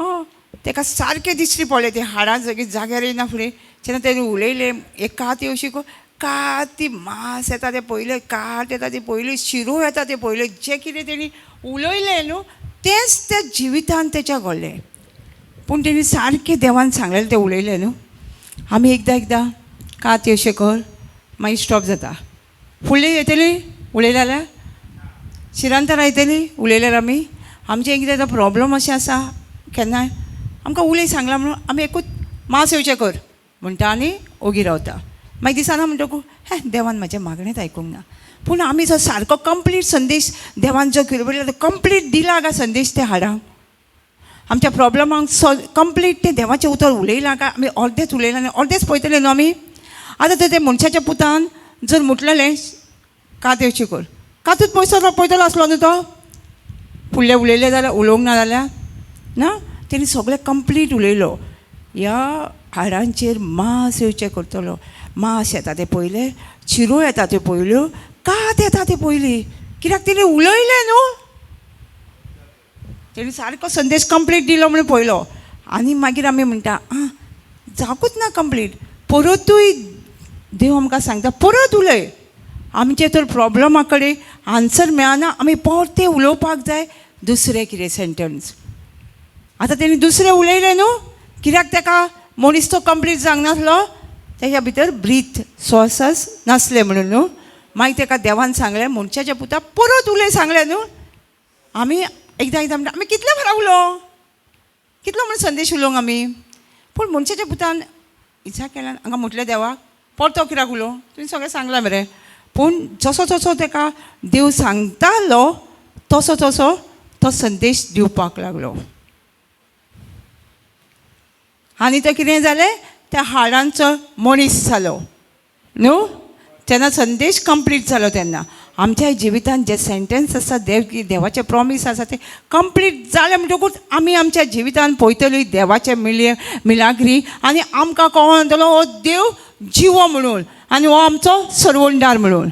हय, ताका सारकें दिश्टी पडलें, ती हाडां सगळीं जाग्यार येयना फुडें. जेन्ना तेणी उलयलें एक कात अशी कात ती मांस येता तें पयलें, कात येता ती पयली, शिरो येता तें पयलें, जें कितें तेणी उलयलें न्हू तेंच त्या जिवितान तेच्या घडलें. पूण तेणी सारकें देवान सांगलेलें तें उलयलें न्हू. आमी एकदां एकदां कात अशें कर मागीर स्टॉप जाता. फुडली येतली उलयले जाल्यार शिरांतरां येतली उलयल्यार आमी. आमचें कितें आतां प्रोब्लम अशें आसा, केन्नाय आमकां उलय सांगलां म्हणून आमी एकूच मांस येवचें कर म्हणटा आनी ओगी रावता. मागीर दिसना म्हणटकूच हें देवान म्हाजें मागणेंच आयकूंक ना. पूण आमी जो सारको कंप्लीट संदेश देवान जो कितें पळयला तो कंप्लीट दिला काय संदेश ते हाडांक, आमच्या प्रोब्लमांक कंप्लीट तें देवाचें उतर उलयलां काय आमी अर्देच उलयलां आनी अर्देच पळयतले न्हू आमी. आतां तर ते मनशाच्या पुतान जर म्हटलेलें कात येवची कर, कातूच पयसो पळयतलो आसलो न्हू तो. फुडलें उलयलें जाल्यार उलोवंक ना जाल्यार ना, तेणी सगळें कंप्लीट उलयलो. ह्या हाडांचेर मांस येवचें करतलो, मांस येता तें पयलें, चिरो येता त्यो पयल्यो, कात येता ते पयली. कित्याक तेणी उलयलें न्हू, तेणी सारको संदेश कंप्लीट दिलो म्हणून पळयलो. आनी मागीर आमी म्हणटा आं जावकूच ना कंप्लीट, परतूय देव आमकां सांगता परत उलय. आमचे तर प्रोब्लमा कडेन आन्सर मेळना, आमी परतें उलोवपाक जाय दुसरें कितें सेंटन्स. आतां तेणी दुसरें उलयलें न्हू, कित्याक ताका मनीस तो कंप्लीट जावंक नासलो, तेच्या भितर ब्रीथ स्वासस नासलें म्हणून न्हू. मागीर ताका देवान सांगलें मनशाच्या पुता परत उलय सांगलें न्हू. आमी एकदां एकदां म्हणटा आमी कितले फारा उलोवं, कितलो म्हण संदेश उलोवंक आमी. पूण मनशाच्या पुतान इच्छा केल्यान हांगा म्हटलें देवाक परतो कित्याक उलोवं, तुवें सगळें सांगलां मरे. पूण जसो जसो ताका देव सांगतालो तसो तसो तो संदेश दिवपाक लागलो. आनी तो कितें जालें, त्या हाडांचो मनीस जालो न्हू. जेन्ना संदेश कंप्लीट जालो तेन्ना आमच्या जिवितांत जे सेंटेन्स आसा, देव देवाचें प्रोमीस आसा तें कंप्लीट जालें म्हणटकूच आमी आमच्या जिवितांत पळयतली देवाचें मिलाग्री आनी आमकां कळोन येतलो हो देव जिवो म्हणून आनी हो आमचो सरवणदार म्हणून.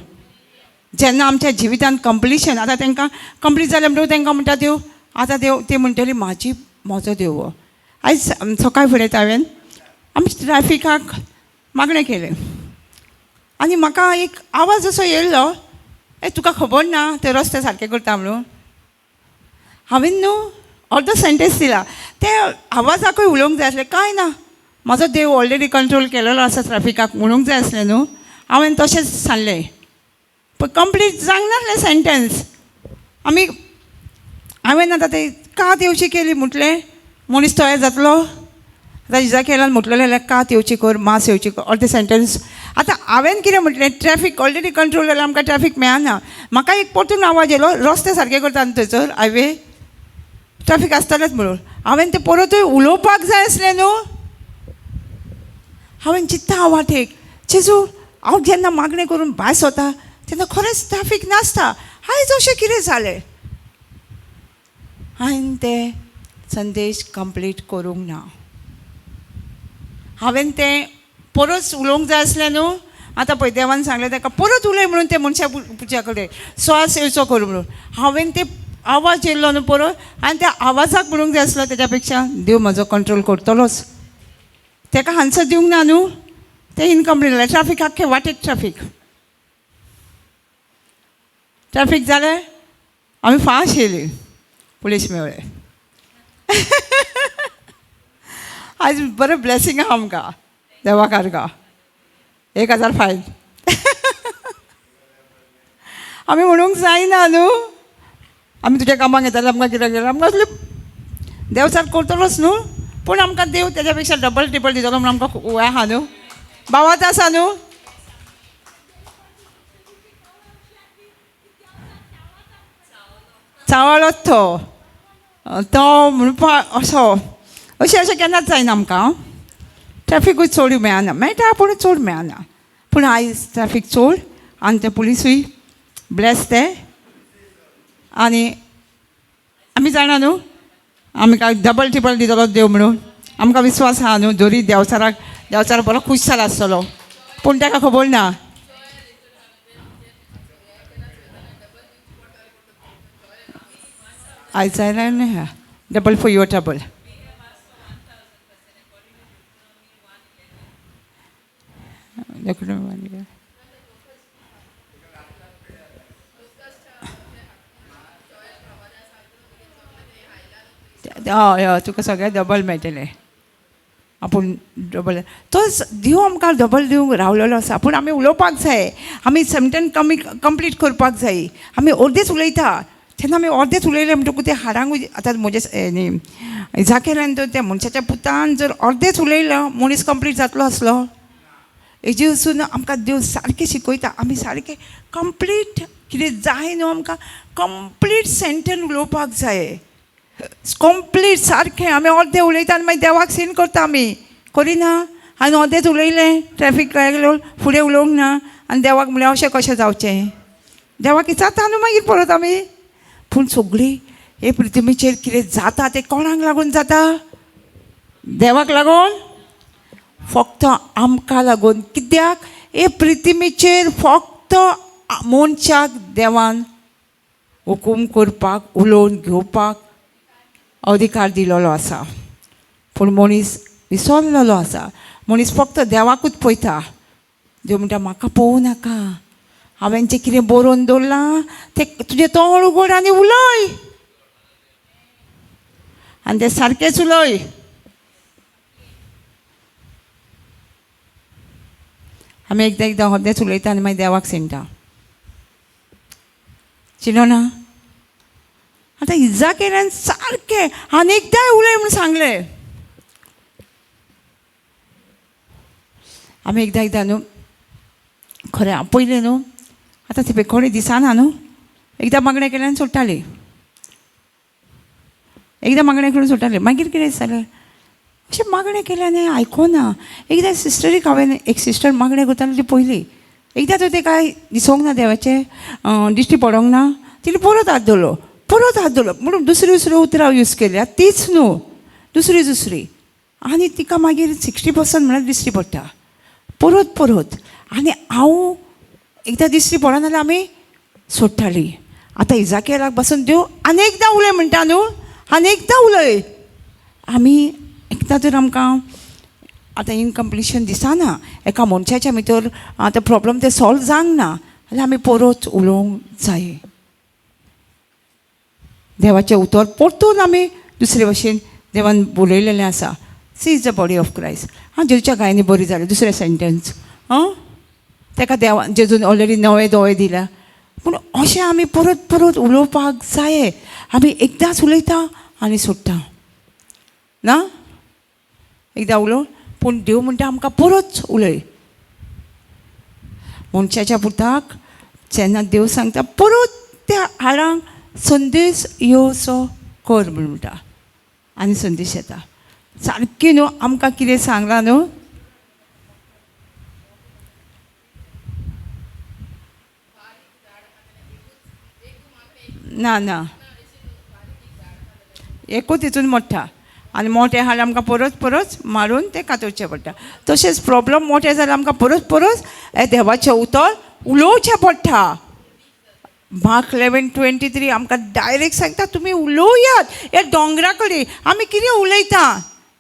जेन्ना आमच्या जिवितांत कंप्लिशन आतां तांकां कंप्लीट जालें म्हणटकूच तांकां म्हणटा देव आतां देव ते म्हणटली म्हाजी म्हजो देव हो. आयज सकाळ फुडें हांवें आमी ट्रॅफिकाक मागणें केलें आनी म्हाका एक आवाज असो येयल्लो, ए तुका खबर ना ते रस्ते सारके करता म्हणून. हांवें न्हू अर्दो सेंटेन्स दिला, ते आवाजाकूय उलोवंक जाय आसलें कांय ना, म्हाजो देव ऑलरेडी कंट्रोल केलेलो आसा ट्रॅफिकाक म्हणूंक जाय आसलें न्हू. हांवें तशेंच सांगलें, पण कंप्लीट जावंक नासलें सेंटेन्स. आमी हांवें आतां ते कात येवची केली म्हटलें मनीस तयार जातलो. आतां इजा केल्यान म्हटलेलें जाल्यार कात येवची कर, मांस येवची कर, अर्दें सेंटेन्स. आतां हांवें कितें म्हटलें, ट्रॅफीक ऑलरेडी कंट्रोल जाल्यार आमकां ट्रॅफीक मेळना. म्हाका एक परतून आवाज येयलो, रस्ते सारके करता न्हू थंयसर हायवे, ट्रॅफीक आसतलेंच म्हणून. हांवें तें परतूय उलोवपाक जाय आसलें न्हू. हांवें चिंत्ता हांव वाटेक, जेजू हांव जेन्ना मागणें करून भायर सरता तेन्ना खरेंच ट्रॅफीक नासता, आयज अशें कितें जालें. हांवें तें संदेश कंप्लीट करूंक ना. हांवें तें परत उलोवंक जाय आसलें न्हू. आतां पळय देवान सांगलें ताका परत उलय म्हणून ते मनशा पुजा कडेन स्वास येवचो कर म्हणून. हांवें ते आवाज येयल्लो न्हू परत, आनी त्या आवाजाक म्हणूंक जाय आसलो तेज्या पेक्षा देव म्हजो कंट्रोल करतलोच. ताका आन्सर दिवंक ना न्हू, तें इनकम्प्लीट जालें. ट्राफीक आख्खें वाटेक ट्राफीक ट्रॅफीक जालें, आमी फास्ट येयली, पुलीस मेवळे. आयज बरें ब्लेसींग आहा आमकां देवा कारगा, 1000 फायन. आमी म्हणूंक जायना न्हू, आमी तुज्या कामाक येताले, आमकां कित्याक कितें आमकां असले देव सारको करतलोच न्हू, पूण आमकां देव तेज्या पेक्षा डबल ट्रिपल दितलो म्हणून आमकां हें आहा न्हू, भावात आसा न्हू. सावळोच तो तो म्हणपा असो अशें अशें केन्नाच जायना आमकां. ट्रॅफिकूय चड मेळना, मेळटा पूण चड मेळना. पूण आयज ट्रॅफीक चड आनी ते पुलिसूय ब्लेस ते. आनी आमी जाणा न्हू आमी काय डबल ट्रिपल दितलो देव म्हणून आमकां विस्वास आहा न्हू. जरी देवचाराक देवचार बरो खूश जाला आसतलो पूण ताका खबर ना. आयज जायना न्हय डबल फॉर your double. हय हय तुका सगळें डबल मेळटलें. आपूण डबल तो देव आमकां डबल दिवंक रावलेलो आसा. पूण आमी उलोवपाक जाय, आमी सेंटन कमी कंप्लीट करपाक जाय. आमी अर्देच उलयता तेन्ना आमी अर्देच उलयले म्हणटकूच ते हाडांक आतां म्हजे न्ही जाकेल्यान तर त्या मनशाच्या पुतान जर अर्देच उलयलो मनीस कंप्लीट जातलो आसलो. हेजे वचून आमकां देव सारकें शिकयता. आमी सारकें कंप्लीट कितें जाय न्हू आमकां कंप्लीट सेंटन उलोवपाक जाय, कंप्लीट सारकें. आमी अर्दें उलयता आनी मागीर देवाक सीन करता आमी, करिना. आनी अर्देंच उलयलें ट्रॅफीक लागलो फुडें उलोवंक ना आनी देवाक म्हणलें अशें कशें जावचें. देवाक विचारता न्हू मागीर परत आमी. पूण सगळीं हे पृथ्वीचेर कितें जाता तें कोणाक लागून जाता? देवाक लागून, फक्त आमकां लागून. कित्याक हे पृथ्वीचेर फक्त मनशाक देवान हुकूम करपाक, उलोवन घेवपाक अधिकार दिलेलो आसा. पूण मनीस विसरलेलो आसा. मनीस फक्त देवाकूच पळयता. देव म्हणटा म्हाका पळोवं नाका, हांवें जें कितें बरोवन दवरलां तें तुजें तोंड उगड आनी उलय, आनी तें सारकेंच उलय. आमी एकदां एकदां अर्देंच उलयता आनी मागीर देवाक सिणटा. चिनो ना आतां इजाकेल्यान सारकें आनी एकदांय उलय म्हूण सांगलें. आमी एकदां एकदां न्हू खरें पयलें न्हू आतां ते कोणी दिसना न्हू, एकदां मागणें केल्यान सोडटाली, एकदां मागणें करून सोडटाली. मागीर कितें जालें अशें मागणें केलें आनी आयकोना. एकदां सिस्टरीक हांवें एक सिस्टर मागणें करताली ती पयली, एकदां तर तें कांय दिसोंक ना देवाचें दिश्टी पडोंक ना, तिणें परत हात दवरलो, परत हात दवरलो म्हणून दुसरी दुसरी उतरां यूज केल्या तीच न्हू, दुसरी दुसरी. आनी तिका मागीर 60% म्हळ्यार दिश्टी पडटा परत परत. आनी हांव एकदां दिश्टी पडना जाल्यार आमी सोडटाली. आतां इजाकेलाक बसून देव आनी एकदां उलय म्हणटा न्हू, आनी एकदां उलय. आमी एकदां तर आमकां आतां इनकम्प्लिशन दिसना, एका मनशाच्या भितर आतां प्रॉब्लम ते सॉल्व जावंक ना जाल्यार आमी परत उलोवंक जाय. देवाचें उतर परतून आमी दुसरे भशेन देवान बरयलेलें आसा. She is the body of Christ. आं जेजूच्या गायनी बरी जाली दुसरें सेंटन्स. आं ताका देवान जेजून ऑलरेडी नवे दोळे दिल्या. पूण अशें आमी परत परत उलोवपाक जाय. आमी एकदांच उलयता आनी सोडटा ना, एकदां उलोवन. पूण देव म्हणटा आमकां परत उलय. मनशाच्या पुताक जेन्ना देव सांगता परत त्या हाडांक संदेश येवचो कर म्हूण म्हणटा आनी संदेश येता सारकें न्हू. आमकां कितें सांगलां न्हू, ना ना एकूच हितून मोडटा आनी मोठे हाड आमकां परत परत मारून तें कातरचें पडटा. तशेंच प्रॉब्लम मोठे जाल्यार आमकां परत परत हें देवाचें उतर उलोवचें पडटा. मार्क 11:23 आमकां डायरेक्ट सांगता तुमी उलोवयात ह्या दोंगरा कडेन. आमी कितें उलयता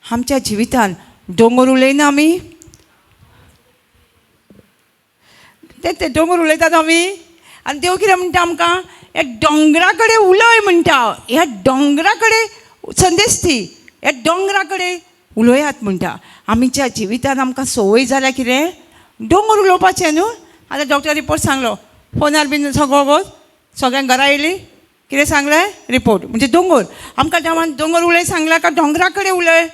आमच्या जिवितान? दोंगर उलयना आमी, ते दोंगर उलयतात आमी. आनी देव कितें म्हणटा आमकां? ह्या दोंगरा कडेन उलय म्हणटा, ह्या दोंगरा कडेन संदेश दी, ह्या दोंगरा कडेन उलयात म्हणटा. आमच्या जिवितान आमकां संवय जाल्या कितें दोंगर उलोवपाचें न्हू. आतां डॉक्टर रिपोर्ट सांगलो फोनार बीन सगळो सगळ्यांक घरा येयली कितें सांगलें रिपोर्ट म्हणजे दोंगर. आमकां देवान दोंगर उलय सांगला काय दोंगरा कडेन उलय?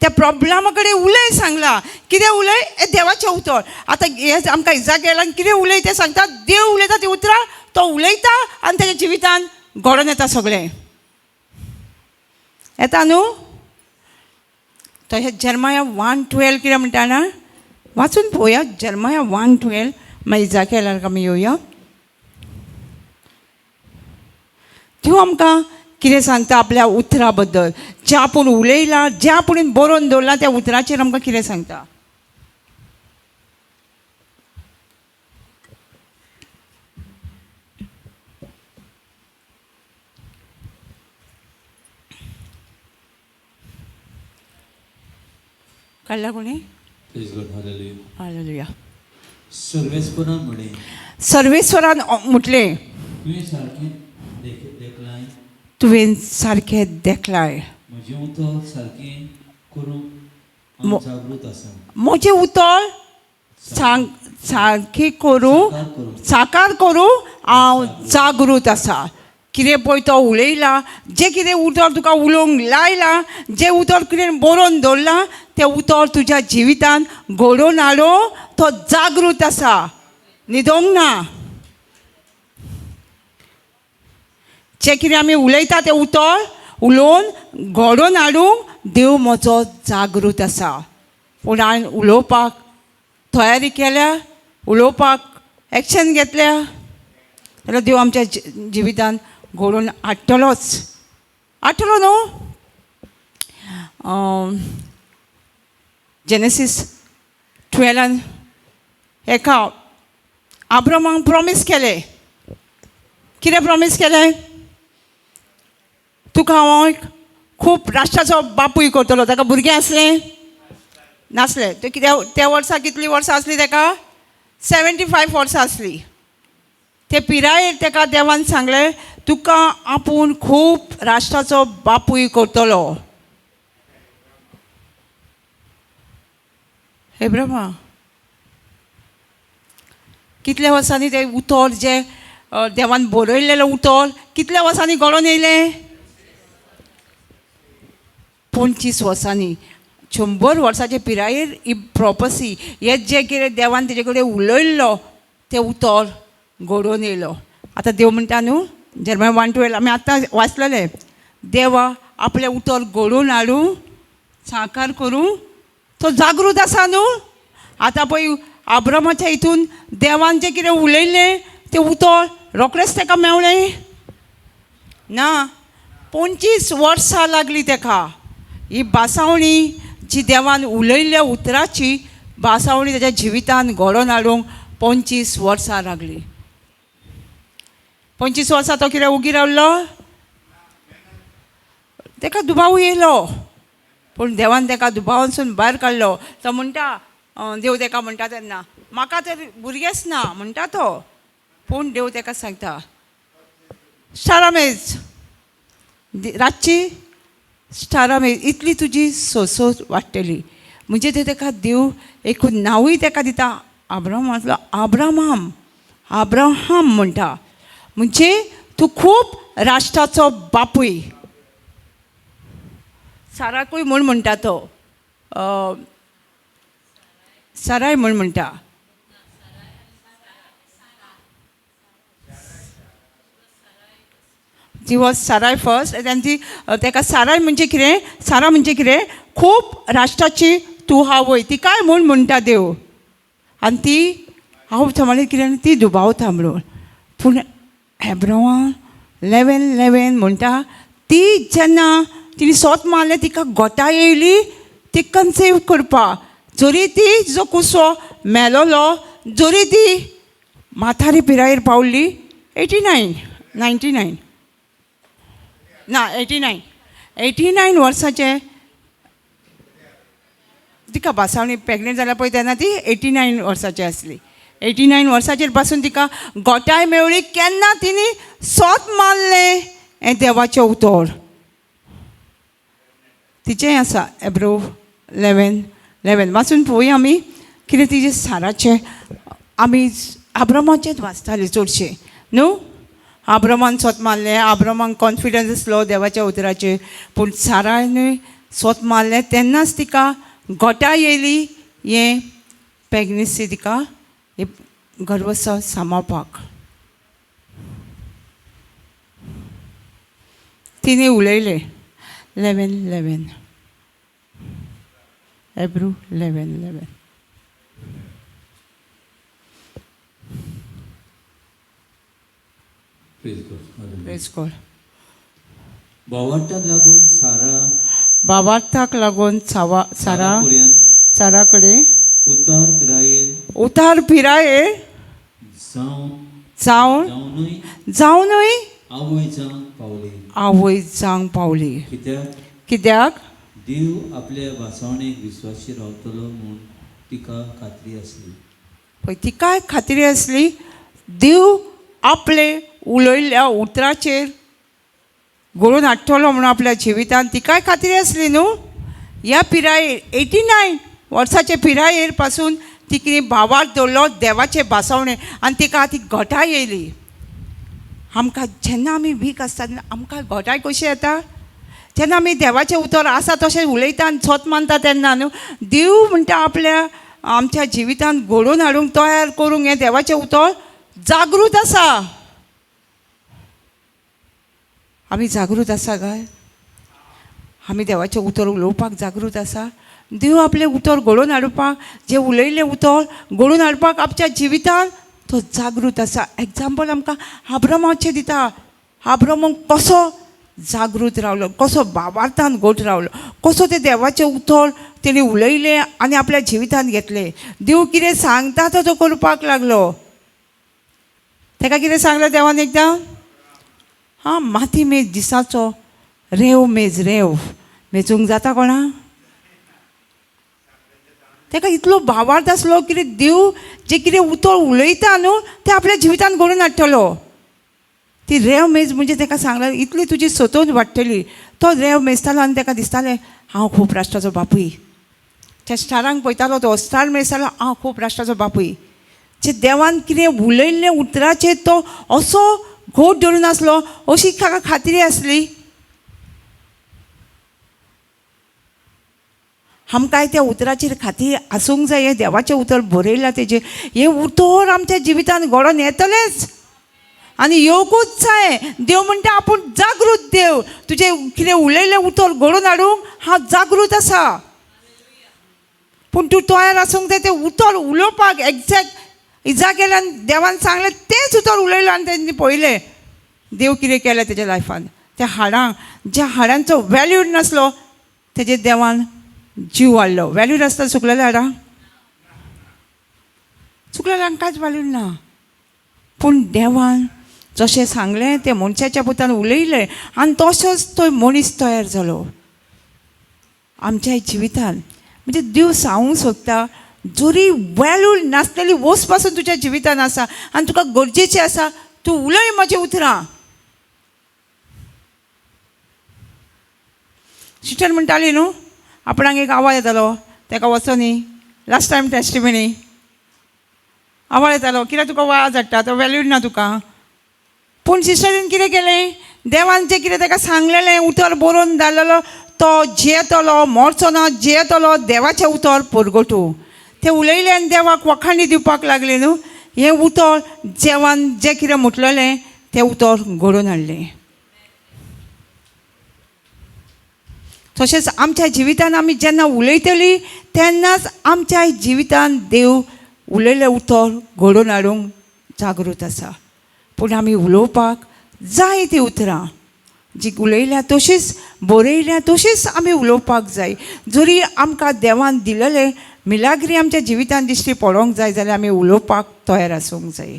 त्या प्रॉब्लमा कडेन उलय सांगला. कितें उलय? हें देवाचें उतर. आतां हें आमकां इजाकेलान कितें उलय तें सांगता. देव उलयता ती उतरां तो उलयता आनी तेज्या जिवितान घडोवन येता सगळें. येता न्हू? तशें जेरमाया 1:12 कितें म्हणटा जाणा, वाचून पळोवया. जेरमाया 1:12, मागीर इजाकेलाक आमी येवया. देव आमकां कितें सांगता आपल्या उतरा बद्दल, जें आपूण उलयलां, जें आपूण बरोवन दवरलां त्या उतराचेर आमकां कितें सांगता. काडला कोणी? Praise God, hallelujah. Hallelujah. सर्वेस्परान म्हळें, सर्वेस्वरान म्हटलें, तुवें सारकें देखलाय, तुवें सारकें देखलाय, म्हजें उतर सारकें करूंक हांव जागृत आसा. म्हजें उतर सारकें करूं, साकार करूंक साकार करूं हांव जागृत आसा. कितें पळय तो उलयला, जें कितें उतर तुका उलोवंक लायलां, जें उतर कितें बरोवन दवरलां तें उतर तुज्या जिवितान घडोवन हाडूंक तो जागृत आसा, न्हिदोंक ना. जें कितें आमी उलयता तें उतर उलोवन घडोवन हाडूंक देव म्हजो जागृत आसा. पूण हांवें उलोवपाक तयारी केल्या, उलोवपाक एक्शन घेतल्या जाल्यार देव आमच्या जिवितान घडोवन हाडटलोच, हाडटलो न्हू. जेनेसीस 12 एका आब्रामाक प्रोमीस केलें. कितें प्रोमीस केलें? तुका हांव एक खूब राष्ट्राचो बापूय करतलो. ताका भुरगें आसलें नासलें? ते कित्या त्या वर्सा कितलीं वर्सां आसलीं ताका? 75 वर्सां आसलीं. ते पिरायेर ताका देवान सांगलें तुका आपूण खूब राष्ट्राचो बापूय करतलो. हे ब्रह्मा कितल्या वर्सांनी तें उतर जें देवान बरयलेलें उतर कितल्या वर्सांनी घडोवन येयलें? 25 वर्सांनी. 100 वर्साचे पिरायेर ही प्रोपसी, हें जें कितें देवान तेजे कडेन उलयल्लो तें उतर घडोवन येयलो. आतां देव म्हणटा न्हू, जेरमाया 1:12 आमी आतां वाचलेलें, देवा आपलें उतर घडोवन हाडूं, साकार करूं, तो जागृत आसा न्हू. आतां पळय आब्रामाच्या हितून देवान जें कितें उलयलें तें उतर रोखडेंच ताका मेवलें ना. 25 वर्सां लागलीं ताका. ही भासावणी जी देवान उलयल्ल्या उतराची भासावणी ताच्या जिवितान घडोवन हाडूंक 25 वर्सां लागलीं. 25 वर्सां तो कितें उगी रावलो? ताका दुबाव येयलो, पूण देवान ताका दुबावांसून भायर काडलो. तो म्हणटा, देव ताका म्हणटा तेन्ना म्हाका तर भुरगेंच ना म्हणटा तो, पूण देव ताका सांगता स्टारामेज रातची स्टारामेज इतली तुजी सोंसो वाडटली. म्हणजे ते ताका देव एक नांवूय ताका दिता, आब्रामांतलो आब्रामाम, आब्राहाम म्हणटा. म्हणजे तूं खूब राष्ट्राचो बापूय. साराकूय म्हूण म्हणटा तो, साराय म्हूण म्हणटा. ती वॉज साराय फर्स्ट, आनी ती ताका साराय म्हणजे कितें, सारा म्हणजे कितें, खूब राष्ट्राची तूं आवय, तिकाय म्हूण म्हणटा देव. आनी ती हांव सांगलें कितें, ती दुबावता म्हणून. पूण एब्रामा 11:11 म्हणटा, ती जेन्ना तिणें सोत मारलें तिका गोटां येयली ती कन्सीव करपा. जरी ती जो कुसो मेलोलो, जरी ती म्हातारी पिरायेर पावली 89 99 ना 89 89 वर्साचें तिका भासावणी प्रेगनेंट जाल्या पळय तेन्ना ती 89 वर्साची आसली. 89 वर्साचेर पासून तिका गोटाय मेवली केन्ना तिणें सोत मारलें हें देवाचें उतर तिचें आसा. एब्रो 11:11 वाचून पळोवया आमी कितें तिजें साराचें. आमी आब्रामाचेंच वाचतालीं चडशें न्हू. आब्रामान सोत मारलें, आब्रामाक कॉन्फिडन्स आसलो देवाच्या उतराचेर, पूण सारानूय सोत मारलें तेन्नाच तिका गोटाय येयली हें प्रेगनेन्सी तिका गर्भस्थ सांबाळपाक. तिणें उलयलें. 11:11, Hebrew 11:11. Praise God. भावार्थाक लागून सारा, भावार्थाक लागून सारा सारा कडेन उतार पिरायेर, उतार पिरायेर जावन जावनूय आवय जावंक पावली, आवय जावंक पावली. कित्याक देव आपल्या भासावणेक विश्वासी रावतलो म्हूण तिका खात्री आसली. पळय, तिकाय खात्री आसली देव आपले उलयल्ल्या उतराचेर घडोवन हाडटलो म्हणून आपल्या जिवितान तिकाय खात्री आसली न्हू. ह्या पिरायेर 89 वर्साचे पिरायेर पासून ती कितें भावार दवरलो देवाचे भासावणे आनी तिका ती घटाय येयली. आमकां जेन्ना आमी वीक आसता तेन्ना आमकां घटाय कशी येता? जेन्ना आमी देवाचें उतर आसा तशें उलयता आनी सोत मानता तेन्ना न्हू देव म्हणटा आपल्या आमच्या जिवितान घडोवन हाडूंक तयार करूंक हें देवाचें उतर जागृत आसा. आमी जागृत आसा काय? आमी देवाचें उतर उलोवपाक जागृत आसा? देव आपलें उतर घडोवन हाडपाक, जें उलयल्लें उतर घडोवन हाडपाक आमच्या जिवितान तो जागृत आसा. एग्जाम्पल आमकां आब्रामाचें दिता. आब्राम कसो जागृत रावलो, कसो भावार्थान घट रावलो, कसो तें देवाचें उतर तेणी उलयलें आनी आपल्या जिवितान घेतलें. देव कितें सांगता तो करपाक लागलो. ताका कितें सांगलें देवान एकदां? हां, माती मेज दिसाचो रेंव मेज, रेंव मेजूंक जाता कोणा? ताका इतलो भावार्थ आसलो कितें देव जें कितें उतर उलयता न्हू तें आपल्या जिवितान घडोवन हाडटलो. ती रेंव मेज म्हणजे ताका सांगलें इतली तुजी सतोवन वाडटली. तो रेंव मेजतालो आनी ताका दिसतालें हांव खूब राष्ट्राचो बापूय. त्या स्टारांक पळयतालो तो स्टार मेजतालो, हांव खूब राष्ट्राचो बापूय. जे देवान कितें उलयल्लें उतराचेर तो असो घोट धरून आसलो अशी ताका खात्री आसली. आमकांय त्या उतराचेर खात्री आसूंक जाय. हें देवाचें उतर बरयलां तेजेर, हें उतर आमच्या जिवितान घडोवन येतलेंच आनी येवकूच जाय. देव म्हणटा आपूण जागृत देव, तुजें कितें उलयल्लें उतर घडोवन हाडूंक हांव जागृत आसा. पूण तूं तयार आसूंक जाय तें उतर उलोवपाक. एग्जॅक्ट इजा केल्यान देवान सांगलें तेंच उतर उलयलें आनी तेंणी पळयलें देव कितें केलें तेज्या लायफान. त्या हाडांक, ज्या हाडांचो वेल्यू नासलो तेजेर देवान जीव वाडलो. वेल्यू नासता सुकलेल्या हाडांक, सुकलेल्या हाडांक कांयच वेल्यू ना. पूण देवान जशें सांगलें तें मनशाच्या पुतान उलयलें आनी तसोच तो मनीस तयार जालो आमच्या जिवितान. म्हणजे देव सांगूंक सोदता जरी वेल्यू नासलेली वस्त पासून तुज्या जिवितान आसा आनी तुका गरजेचें आसा, तूं उलय म्हजीं उतरां. सिस्टर म्हणटाली न्हू आपणाक एक आवाज येतालो ताका वचो न्ही, लास्ट टायम टेस्टिमनी आवाज येतालो कित्याक तुका वाज हाडटा तो वेल्यू ना तुका. पूण सिस्टरीन कितें केलें, देवान जें कितें ताका सांगलेलें उतर बरोवन धाडलेलो तो जियेतलो, मरचो ना, जियेतलो देवाचें उतर परगटूं. तें उलयलें आनी देवाक वखाणी दिवपाक लागलें न्हू. हें उतर देवान जें कितें म्हटलेलें तें उतर घडोवन हाडलें. तशेंच आमच्या जिवितान आमी जेन्ना उलयतली तेन्नाच आमच्या जिवितान देव उलयलें उतर घडोवन हाडूंक जागृत आसा. पूण आमी उलोवपाक जाय ती उतरां जी उलयल्या तशीच बरयल्या तशीच आमी उलोवपाक जाय. जरी आमकां देवान दिलेलें मिलाग्री आमच्या जिवितान दिश्टी पडोवंक जाय जाल्यार आमी उलोवपाक तयार आसूंक जाय.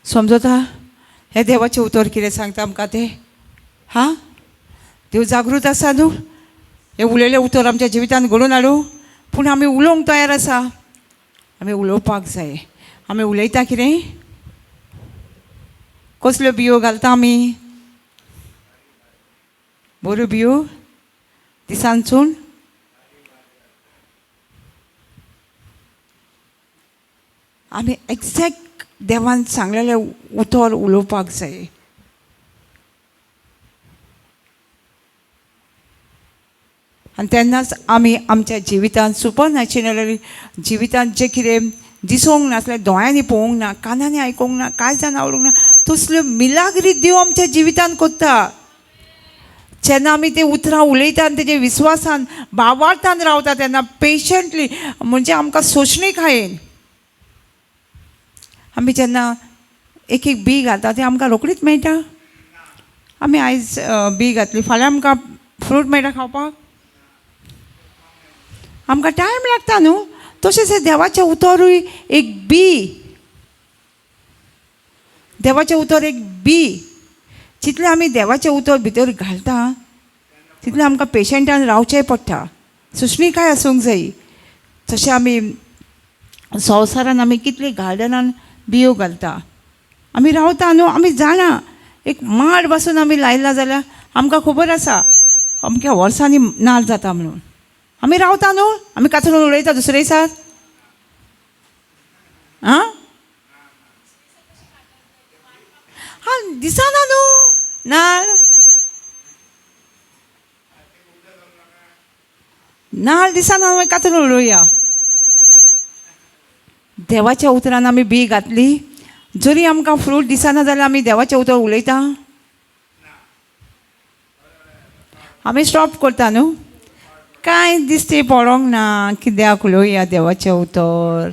समजता हें देवाचें उतर कितें सांगता आमकां तें? हां, देव जागृत आसा न्हू, हें उलयलें उतर आमच्या जिवितान घडोवन हाडूं. पूण आमी उलोवंक तयार आसा, आमी उलोवपाक जाय. आमी उलयता कितें, कसल्यो बियो घालता आमी? बऱ्यो बियो दिसांसून आमी एग्जॅक्ट देवान सांगलेलें उतर उलोवपाक जाय. आनी तेन्नाच आमी आमच्या जिवितांत सुपर नॅचरल जिवितांत जें कितें दिसोंक नासलें, दोळ्यांनी पळोवंक ना, कानांनी आयकोंक ना, कांय जाण आवडूंक ना, तसल्यो मिलाग्री देव आमच्या जिवितान कोत्ता. जेन्ना आमी ते उतरां उलयता आनी तेजे विस्वासान भावार्थान रावता तेन्ना पेशंटली म्हणजे आमकां सोंसणीकायेन आमी जेन्ना एक एक बी घालता तें आमकां रोखडीच मेळटा. आमी आयज बी घातली, फाल्यां आमकां फ्रूट मेळटा खावपाक, आमकां टायम लागता न्हू. तशेंच हें देवाचें उतरूय एक बी, देवाचें उतर एक बी. जितलें आमी देवाचें उतर भितर घालता तितलें आमकां पेशंटान रावचें पडटा, सुशणीकाय आसूंक जाय. तशें आमी संवसारान आमी कितली गार्डनान बियो घालता, आमी रावता न्हू, आमी जाणा एक माड पासून आमी लायला जाल्यार आमकां खबर आसा अमक्या वर्सांनी नाल जाता म्हणून. आमी रावता न्हू, आमी कातरून उडयता दुसरे दिसा. आं हां दिसना न्हू नाल, नाल दिसना मागीर कातरून उडोवया. देवाच्या उतरान आमी बी घातली, जरी आमकां फ्रूट दिसना जाल्यार आमी देवाचें उतर उलयता, आमी स्टॉप करता न्हू. कांय दिसती पडोंक ना, कित्याक उलोवया देवाचें उतर.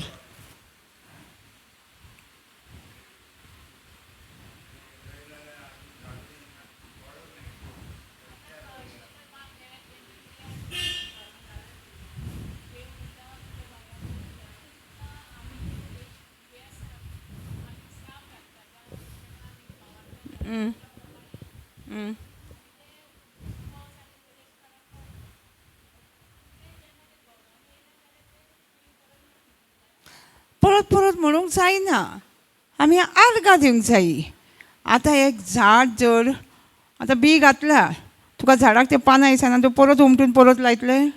परत परत म्हणूंक जायना, आमी आर्गां दिवंक जायी. आतां एक झाड जर आतां बी घातला, तुका झाडाक तें पानां दिसना, तूं परत उमटून परत लायतलें,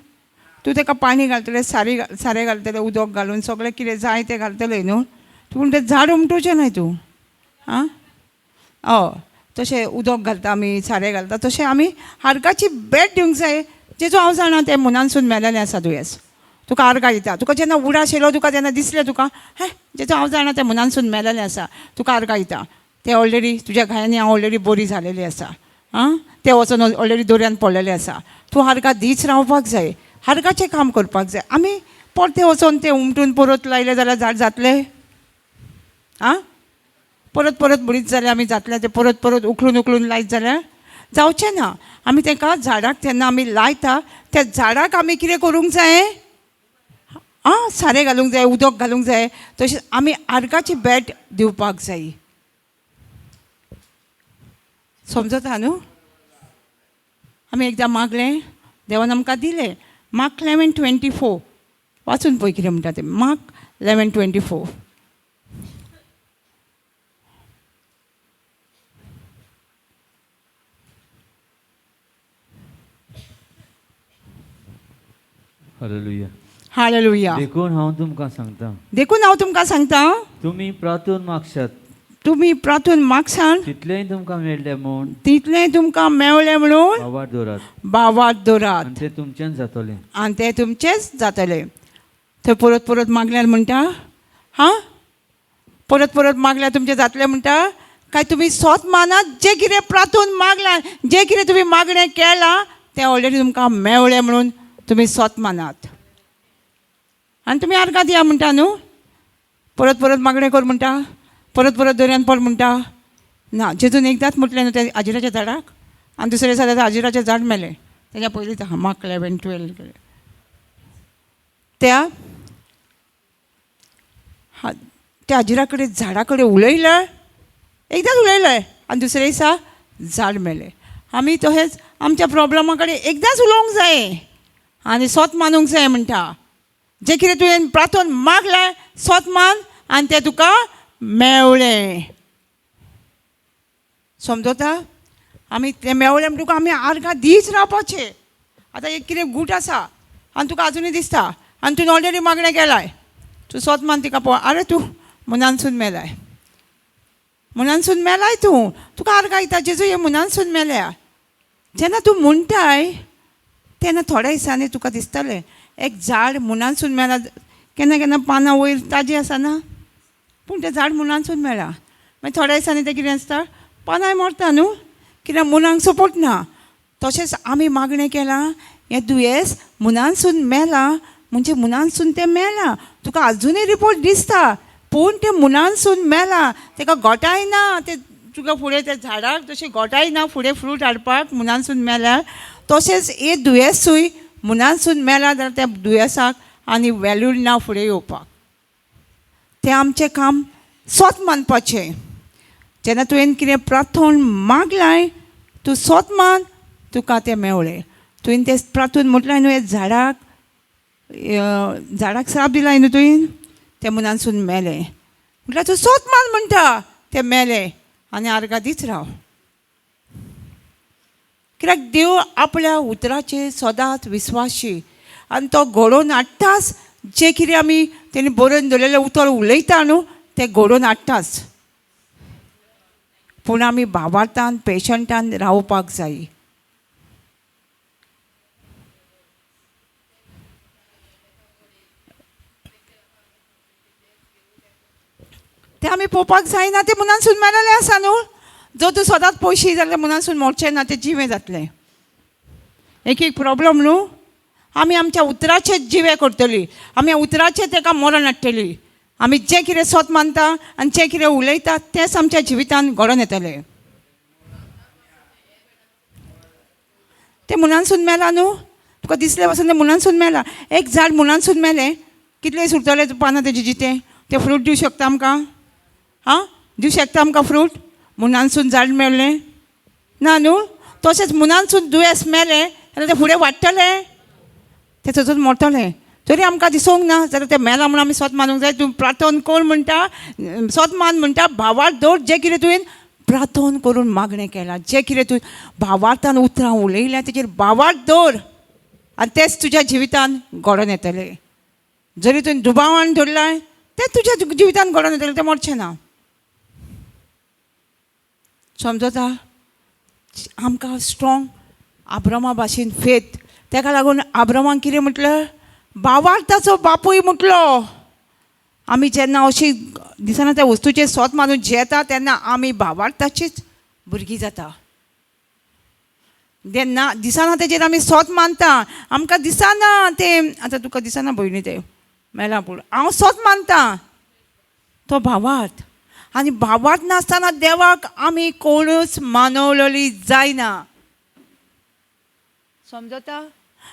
तूं ताका पाणी घालतलें, सारें घालतलें, उदक घालून सगळें कितें जाय तें घालतलें न्हू. पूण तें झाड उमटुचें न्हय तूं. आं हय, तशें उदक घालता आमी, सारें घालता, तशें आमी आर्गाची भेट दिवंक जाय. जेजो हांव जाणा तें मुनानसून मेलेलें आसा दुयेंस, तुका आर्गां दिता. तुका जेन्ना उडास येयलो, तुका जेन्ना दिसलें तुका हें जेजो हांव जाणा तें मुनानसून मेलेलें आसा, तुका आर्गां दिता. तें ऑलरेडी तुज्या घायांनी हांव ऑलरेडी बरी जालेली आसा. आं तें वचोन ऑलरेडी दोरयान पडलेलें आसा. तूं आर्गां दीच रावपाक जाय, आर्गाचें काम करपाक जाय. आमी परतें वचोन तें उमटून परत लायलें जाल्यार झाड जातलें? आं परत परत म्हणीत जाल्यार आमी जातलें तें परत परत उखलून उखलून लायत जाल्यार जावचें ना. आमी ताका झाडाक जेन्ना आमी लायता त्या झाडाक आमी कितें करूंक जाय? आं सारें घालूंक जाय, उदक घालूंक जाय. तशेंच आमी आर्गाची भेट दिवपाक जाय. समजता न्हू? आमी एकदां मागलें, देवान आमकां दिलें. मार्क 11:24 वाचून पळय कितें म्हणटा तें. मार्क 11:24. हालेलुया. हालेलुया. देखून हांव तुमकां सांगता, देखून हांव तुमकां सांगता, तुमी प्रातून मागशात, तुमी प्रातून मागसान तितलेंय तुमकां मेळ्ळें म्हूण तितलें तुमकां मेवलें म्हणून बाबार दवरात, बावात दवरात, आनी तें तुमचेंच जातलें. आनी तें तुमचेंच जातलें. थंय परत परत मागल्यार म्हणटा, हां परत परत मागल्यार तुमचें जातलें म्हणटा, काय तुमी सोत मानात जें कितें प्रातून मागलां, जें कितें तुमी मागणें केलां तें ऑलरेडी तुमकां मेवलें म्हणून तुमी सोत मानात. आनी तुमी आर्गां दिया म्हणटा न्हू, परत परत मागणें कर म्हणटा, परत परत दर्यान पड म्हणटा. ना, जेजून एकदांच म्हटलें न्हू त्या आजिराच्या झाडाक, आनी दुसऱ्या दिसा त्या आजिराचें झाड मेलें. तेज्या पयलींच मार्क 11:12 त्या त्या आजिरा कडेन झाडा कडेन उलयलें, एकदांच उलयलें आनी दुसऱ्या दिसा झाड मेलें. आमी तशेंच आमच्या प्रोब्लमा कडेन एकदांच उलोवंक जाय आनी सोत मानूंक जाय म्हणटा. जें कितें तुवें प्रातून मागलें सोत मान आनी तें तुका मेवलें. समजता? आमी तें मेवलें म्हणटकूच आमी आर्गां दीच रावपाचें. आतां एक कितें गूट आसा आनी तुका आजुनूय दिसता आनी तुवें ऑलरेडी मागणें केलाय, तूं सोत मान तिका पळय, आरे तूं मुनानसून मेलाय, मुनानसून मेलाय तूं, तुका आर्गां दिता जेजू हे मुनानसून मेल्या. जेन्ना तूं म्हणटाय तेन्ना थोड्या दिसांनी तुका दिसतलें एक झाड मुनानसून मेला, केन्ना केन्ना पानां वयर ताजीं आसना, पूण तें झाड मुळांसून मेळ्ळां. मागीर थोड्या दिसांनी तें कितें आसता, पानांय मरता न्हू, कित्याक मुळांक सपोर्ट ना. तशेंच आमी मागणें केलां, हें दुयेंस मुनानसून मेलां म्हणजे मुनानसून तें मेलां. तुका आजुनूय रिपोर्ट दिसता, पूण तें मुनानसून मेलां, तेका गोठाय ना. तें तुका फुडें त्या झाडाक तशें गोठाय ना फुडें फ्रूट हाडपाक, मुनानसून मेल्यार. तशेंच हें दुयेंसूय मुनानसून मेलां जाल्यार त्या दुयेंसाक आनी वेल्यू ना फुडें येवपाक. तें आमचें काम सोत मानपाचें. जेन्ना तुवें कितें प्रार्थन मागलाय, तूं सोत मान, तुका तें मेवळें. तुवें तें प्रार्थन म्हटलें न्हू, हें झाडाक झाडाक श्राप दिलाय न्हू तुवें, तें मुनानसून मेलें. म्हटल्यार तूं सोत मान म्हणटा, तें मेलें आनी आर्गां दीत राव. कित्याक देव आपल्या उतराचेर सदांच विस्वाशी आनी तो घडोवन हाडटाच. जें कितें आमी तेणी बरोवन दवरलेलें उतर उलयता न्हू, तें घडोवन हाडटाच. पूण आमी भावार्थान पेशंटान रावपाक जाय. तें आमी पळोवपाक जायना, तें मुनानसून मेळिल्लें आसा न्हू. जर तूं सदांच पयशी जाल्यार मुनानसून मरचें ना, तें जिवें जातलें. एक एक प्रॉब्लम न्हू, आमी आमच्या उतराचेर जिवे करतली, आमी उतराचेर ताका मरण हाडटली. आमी जें कितें सोत मानता आनी जें कितें उलयता तेंच आमच्या जिवितान घडोवन येतलें. तें मुनानसून मेलां न्हू, तुका दिसलें पासून तें मुनानसून मेलां. एक झाड मुनानसून मेलें, कितलें सुटतलें पानां तेजें जितें, तें फ्रूट दिवं शकता आमकां? आं, दिवं शकता आमकां फ्रूट? मुनानसून झाड मेळ्ळें ना न्हू. तशेंच मुनानसून दुयेंस मेलें जाल्यार तें फुडें वाडटलें, तें थंयसर मरतलें. तरी आमकां दिसूंक ना जाल्यार तें मेलां म्हणून आमी सोत मानूंक जाय. तूं प्रार्थन कोण म्हणटा, सोत मान म्हणटा, भावार्थ दवर. जें कितें तुवें प्रार्थन करून मागणें केलां, जें कितें तुवें भावार्थान उतरां उलयल्या, तेजेर भावार्थ दवर आनी तेंच तुज्या जिवितान घडोवन येतलें. जरी तुवें दुबावान दवरलां, तें तुज्या जिवितान घडोवन येतलें, तें मरचें ना. समजता? आमकां स्ट्रॉंग आब्रामा भाशेन फेथ. तेका लागून आब्रामाक कितें म्हटलें, भावार्थाचो बापूय म्हटलो. आमी जेन्ना अशी दिसना त्या वस्तूचेर सोत मानून जेता, तेन्ना आमी भावार्थाचीच भुरगीं जाता. जेन्ना दिसना तेजेर आमी सोत मानता, आमकां दिसना तें, आतां तुका दिसना भयणी तें मेलां, पूण हांव सोत मानता तो भावार्थ. आनी भावार्थ नासतना देवाक आमी कोणूच मानवलेली जायना. समजता?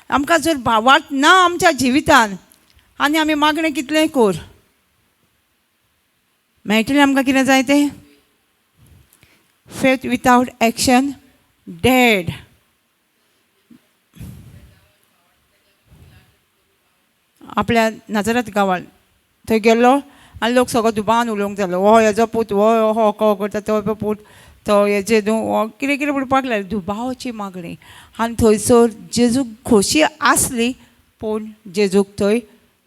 आमकां जर भावार्थ ना आमच्या जिवितान आनी आमी मागणें कितलें कोर, मेळटलें आमकां कितें जाय तें? Faith without action dead. आपल्या नाजरात गांवान थंय गेल्लो आनी लोक सगळो दुबावान उलोवंक जालो, हो हेजो पूत, हो हो को करता, तो पूत, तो हेजे न्हू, हो कितें कितें म्हणपाक लागले. दुबावाची मागणी. आनी थंयसर जेजूक खोशी आसली, पूण जेजूक थंय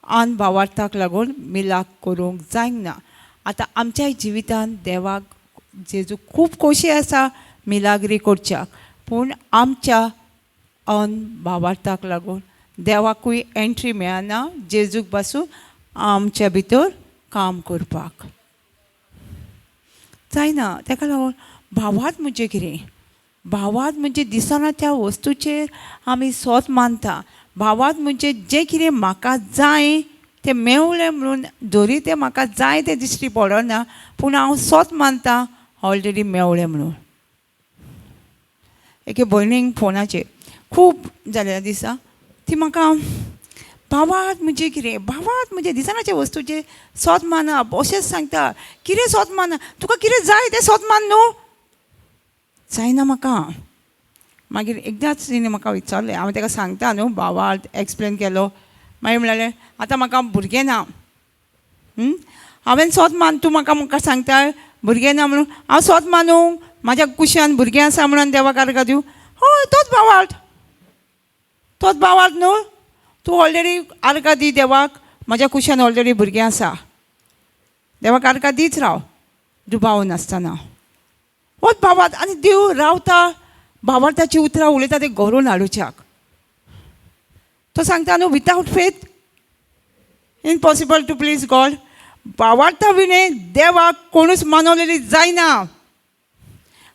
आन भावार्थाक लागून मिलाक करूंक जायना. आतां आमच्या जिवितान देवाक जेजू खूब खोशी आसा मिलाग्री करच्याक, पूण आमच्या अन भावार्थाक लागून देवाकूय एंट्री मेळना जेजूक पासून आमच्या भितर काम करपाक जायना. तेका लागून भावार्थ म्हणजे कितें? भावार्थ म्हणजे दिसना त्या वस्तूचेर आमी सोत मानता. भावार्थ म्हणजे जें कितें म्हाका जाय तें मेवलें म्हणून, जरी तें म्हाका जाय तें दिश्टी पडना, पूण हांव सोत मानता ऑलरेडी मेवलें म्हणून. एके भयणीक फोनाचेर खूब जाल्या दिसा ती म्हाका भावार्थ म्हणजे कितें, भावार्थ म्हणजे दिसनाच्या वस्तूचेर सोत मानप अशेंच सांगता. कितें सोत मानप? तुका कितें जाय तें सोत मान न्हू. जायना म्हाका. मागीर एकदांच तिणें म्हाका विचारलें, हांवें ताका सांगता न्हू भावार्थ एक्सप्लेन केलो. मागीर म्हणलें आतां म्हाका भुरगें ना, हांवें सोत मान, तूं म्हाका म्हाका सांगता भुरगें ना म्हणून, हांव सोत मानूं म्हाज्या कुशान भुरगें आसा म्हणून देवाक आर्गां दिवं? हय, तोच भावार्थ, तोच भावार्थ न्हू. तूं ऑलरेडी आर्गां दी देवाक, म्हाज्या कुशान ऑलरेडी भुरगें आसा, देवाक आर्गां दीत राव दुबाव नासतना. होच भावार्थ. आनी देव रावता भावार्थाची उतरां उलयता ते घडोवन हाडुच्याक. तो सांगता न्हू, without faith Impossible to please God. भावार्था विणे देवाक कोणूच मानवलेली जायना.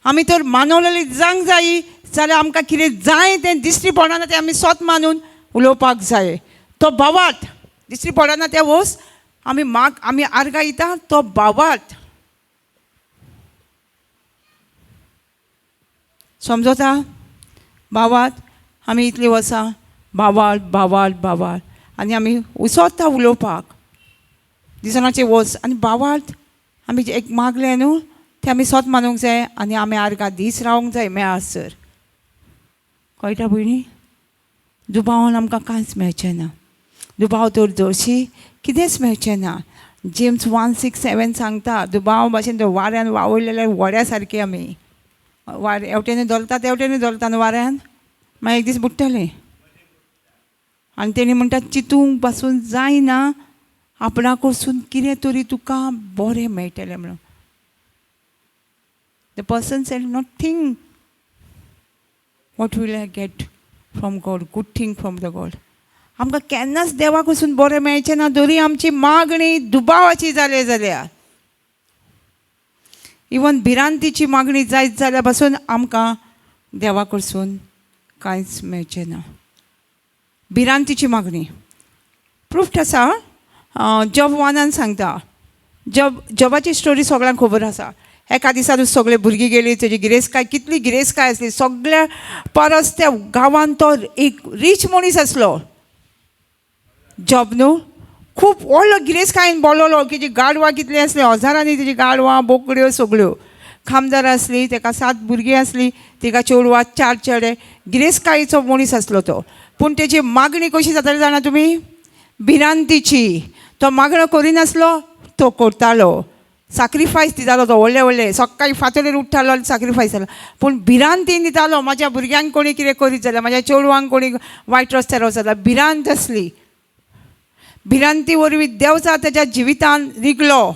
आमी तर मानवलेली जावंक जायी जाल्यार आमकां कितें जाय तें दिश्टी पडना तें आमी स्वत मानून उलोवपाक जाय. तो भावार्थ दिश्टी पडना तें वस्त आमी माग, आमी आर्गां दिता तो भावार्थ. समजता? भावार्थ आमी इतलीं वर्सां भावार्थ भावार्थ भावार्थ आनी आमी उसोता उलोवपाक दिसनाचे वच आनी भावार्थ आमी एक मागलें न्हू तें आमी स्वत मानूंक जाय आनी आमी आर्गां दीस रावंक जाय मेळसर. कळटा भयणी? दुबावान आमकां कांयच मेळचें ना. दुबाव तर जशी कितेंच मेळचें ना. जेम्स 1:6-7 सांगता, दुबाव भाशेन तो वाऱ्यान वावुरलेल्या व्हड्या सारकी आमी वारें हेवटेन धोलता तेवटेन धोलता न्हू वाऱ्यान, मागीर एक दीस बुडटलें. आनी तेणी म्हणटा चिंतूंक पासून जायना, आपणा कडसून कितें तरी तुका बरें मेळटलें म्हणून. The person said nothing what will I get from God, good thing from the God. आमकां केन्नाच देवा कडसून बरें मेळचें ना जरी आमची मागणी दुबावाची जाली जाल्यार, इवन भिरांतीची मागणी जायत जाल्यार पासून आमकां देवा कडसून कांयच मेळचें ना. भिरांतीची मागणी प्रूफ आसा. जॉब 1 सांगता, जॉबाची स्टोरी सगळ्यांक खबर आसा. एका दिसा सगळे भुरगीं गेली, तेजी गिरेस्तकाय कितली गिरेस्तकाय आसली, सगळ्या परस त्या गांवांत तो एक रीच मनीस आसलो. जॉब न्हू खूब व्हडलो गिरेस्तकायेन बोल्लोलो की जी गाडवां कितलीं आसलीं, हजारांनी तेजी गाडवां बोकड्यो सगळ्यो. खामदार आसली, तेका 7 भुरगीं आसलीं, तिका चेडवां 4 चेडे. गिरेस्तकायेचो मनीस आसलो तो. पूण तेजी मागणी कशी जाताली जाणा तुमी? भिरांतीची. तो मागणो करिनासलो, तो करतालो. साक्रिफायस दितालो तो, व्हडले व्हडले सकाळीं फांतोडेर उठ्ठालो आनी साक्रिफायस जालो. पूण भिरांतीन दितालो, म्हाज्या भुरग्यांक कोणी कितें करीत जाल्यार, म्हाज्या चेडवांक कोणी वायट रस्त्यार वचत जाल्यार. भिरांत आसली. भिरांती वरवीं देवचा तेज्या जिवितान रिगलो.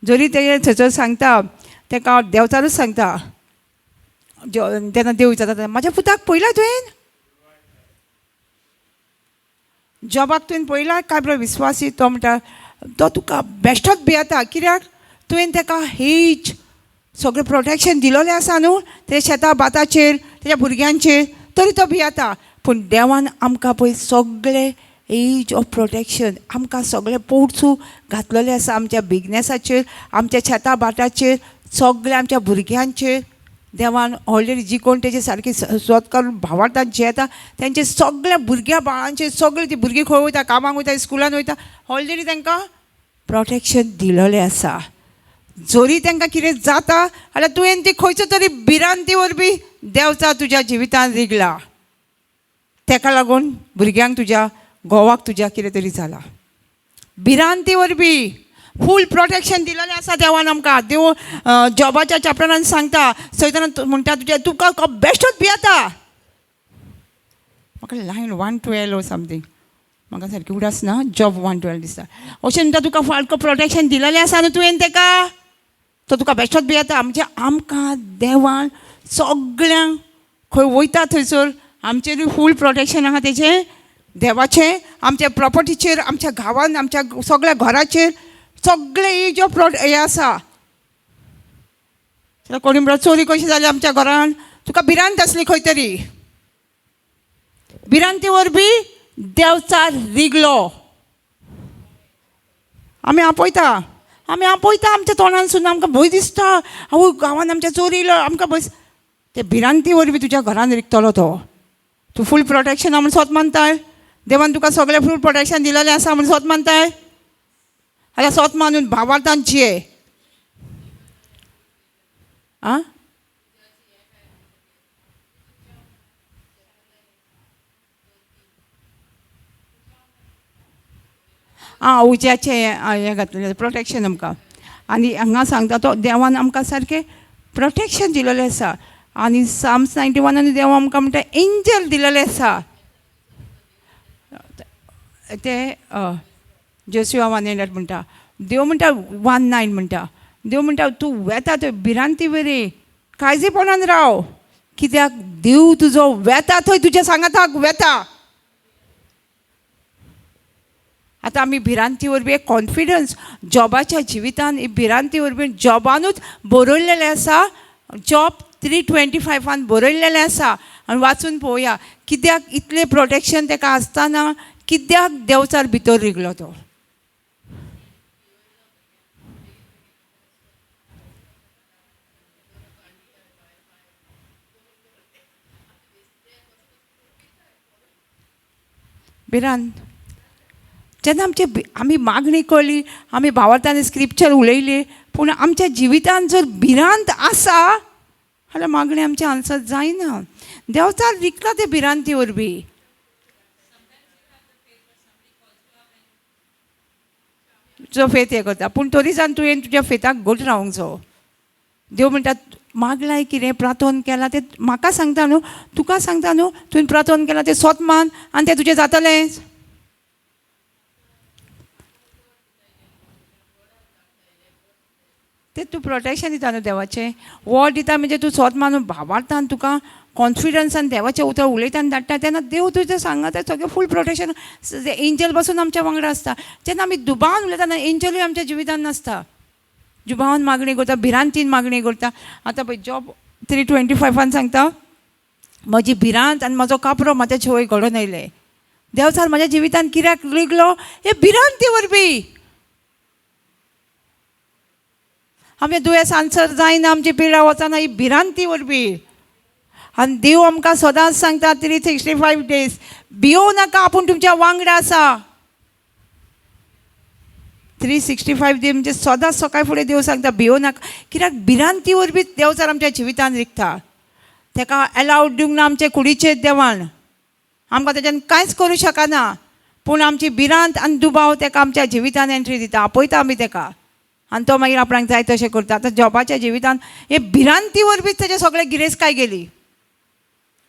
जरी तेजें थंयसर सांगता तेका देवचारूच सांगता, तेन्ना देव विचारता, म्हाज्या पुताक पळयला तुवें? जॉबाक तुवें पळयला काय बरो विस्वासी? तो म्हणटा तो तुका बेश्टोच भियेता, कित्याक तुवें तेका हेज सगळें प्रोटेक्शन दिलोलें आसा न्हू ते शेता भाताचेर तेज्या भुरग्यांचेर, तरी तो भियेता. पूण देवान आमकां पळय सगळें एज ऑफ प्रोटेक्शन आमकां सगळें पोरसूं घातलेलें आसा, आमच्या बिजनेसाचेर, आमच्या शेता भाटाचेर, सगळें आमच्या भुरग्यांचेर. देवान ऑलरेडी जी कोण तेजे सारकी सोद काडून भावार्थान जियेता तेंचे सगळ्या भुरग्या बाळांचेर, सगळीं ती भुरगीं खंय वयता, कामाक वयता, स्कुलान वयता, ऑलरेडी तांकां प्रोटेक्शन दिलेलें आसा. जरी तांकां कितें जाता जाल्यार तुवें ती खंयचो तरी भिरांती वरवीं देवचा तुज्या जिवितान रिगला, तेका लागून भुरग्यांक तुज्या घोवाक तुज्या कितें तरी जालां. भिरांती वरवीं फूल प्रोटेक्शन दिलेलें आसा देवान आमकां. देव जॉबाच्या चॅप्टरान सांगता, सैतान म्हणटा तुज्या तुका बेश्टोच भियेता. म्हाका लायन 1:12 समथींग म्हाका सारकी उडास ना, जॉब 1:12 दिसता. अशें म्हणटा तुका सारको प्रोटेक्शन दिलेलें आसा न्हू तुवें तेका, तो तुका बेश्टोच भियेता. म्हणजे आमकां देवान सगळ्यांक खंय वयता थंयसर आमचेरूय फूल प्रोटेक्शन आहा तेजें, देवाचें, आमच्या प्रॉपर्टीचेर, आमच्या गांवान, आमच्या सगळ्या घराचेर, सगळें ही ज्यो हें आसा. कोणी म्हणल्यार चोरी कशी जाली आमच्या घरान, तुका भिरांत आसली खंय तरी, भिरांती वरवीं देवचार रिगलो. आमी आपयता, आमी आपयता आमच्या तोंडानसून आमकां भंय दिसता, आवय गांवान आमच्या चोरी येयलो, आमकां भंय. ते भिरांती वरवीं तुज्या घरान रिगतलो तो. तूं फूल प्रोटेक्शन म्हूण स्वत मानताय, देवान तुका सगळें फूल प्रोटेक्शन दिलेलें आसा म्हूण स्वत मानताय, जाल्यार स्वत मानून भावार्थान जिये. आं आं उज्याचें हें घातलेलें प्रोटेक्शन आमकां. आनी हांगा सांगता तो देवान आमकां सारकें प्रोटेक्शन दिलेलें आसा. आनी साम्स 91 देव आमकां म्हणटा एंजल दिलेलें आसा. ते जोशुआ 1:8 म्हणटा, देव म्हणटा 1:9 म्हणटा, देव म्हणटा तूं वेता थंय भिरांती बरी काळजीपणान राव, कित्याक देव तुजो वेता थंय तुज्या सांगाताक वेता. आतां आमी भिरांती वरवीं एक कॉन्फिडन्स जॉबाच्या जिवितान ही भिरांती वरवीं जॉबानूच बरयलेलें आसा. जॉब 3:25 बरयलेलें आसा आनी वाचून पळोवया कित्याक इतलें प्रोटेक्शन ताका आसतना कित्याक देंवचार भितर रिगलो तो. भिरांत जेन्ना आमचे आमी मागणी केली, आमी भावार्थान स्क्रिप्चर उलयली, पूण आमच्या जिवितान जर भिरांत आसा जाल्यार मागणी आमची आन्सर जायना. देंवचार रिगता ते भिरांती वरवीं. तुजो फेथ हें करता, पूण तरी जावन तुवें तुज्या फेथाक घट रावंक जायो. देव म्हणटा मागलाय कितें प्रार्थन केलां तें म्हाका सांगता न्हू, तुका सांगता न्हू, तुवें प्रार्थन केलां तें सोत मान आनी तें तुजें जातलें. तें तूं प्रोटेक्शन दिता न्हू देवाचें, वोट दिता म्हणजे तूं सोत मानून भावार्थान तुका कॉन्फिडन्सान देवाचें उतर उलयता आनी धाडटा तेन्ना देव तुजें सांगता तें सगळें फूल प्रोटेक्शन. एंजल पासून आमच्या वांगडा आसता. जेन्ना आमी दुबावान उलयता तेन्ना एंजलूय आमच्या जिवितान नासता. दुबावान मागणी करता, भिरांतीन मागणी करता. आतां पळय जॉब 3:25 सांगता म्हजी भिरांत आनी म्हजो कापरो म्हाज्या शेवय घडोवन येयले. देवचार म्हज्या जिवितान कित्याक रिगलो हे भिरांती वरवीं. आमचें दुयेंस आन्सर जायना, आमची पिडा वचना ही भिरांती वरवीं. आनी देव आमकां सदांच सांगता 365 डेज भियोव नाका, आपूण तुमच्या वांगडा आसा. 365 डे म्हणजे सदांच सकाळ फुडें देव सांगता भियोव नाका, कित्याक भिरांती वरवीं देवचार आमच्या जिवितान रिगता. ताका एलावड दिवंक ना आमचे कुडीचेर देवान, आमकां तेज्यान कांयच करूं शकना, पूण आमची भिरांत आनी दुबाव ताका आमच्या जिवितान एंट्री दिता, आपयता आमी ताका आनी तो मागीर आपणाक जाय तशें करता. आतां जॉबाच्या जिवितान हे भिरांती वरवींच तेजे सगळे गिरेस्तकाय गेली.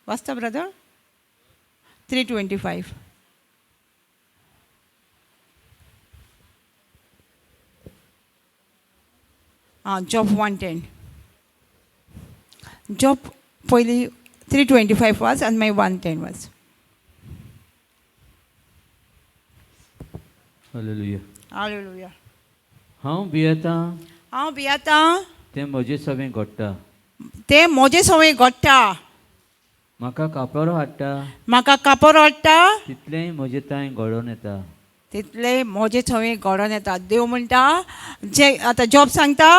वाचता ब्रदर 3:25. आं जॉब 1:10. जॉब पयलीं 3:25 वाच आनी मागीर 1:10 वाच. हालेलुया. हालेलुया. हांव भियेतां, हांव भियेतां, तें म्हजे सवें घडटा, तें म्हजे सवें घडटा, म्हाका कापरो हाडटा, म्हाका कापरो हाडटा, तितलेंय म्हजे तांय घडोवन येता, तितलें म्हजे थंय घडोवन येता. देव म्हणटा जे आतां जॉब सांगता,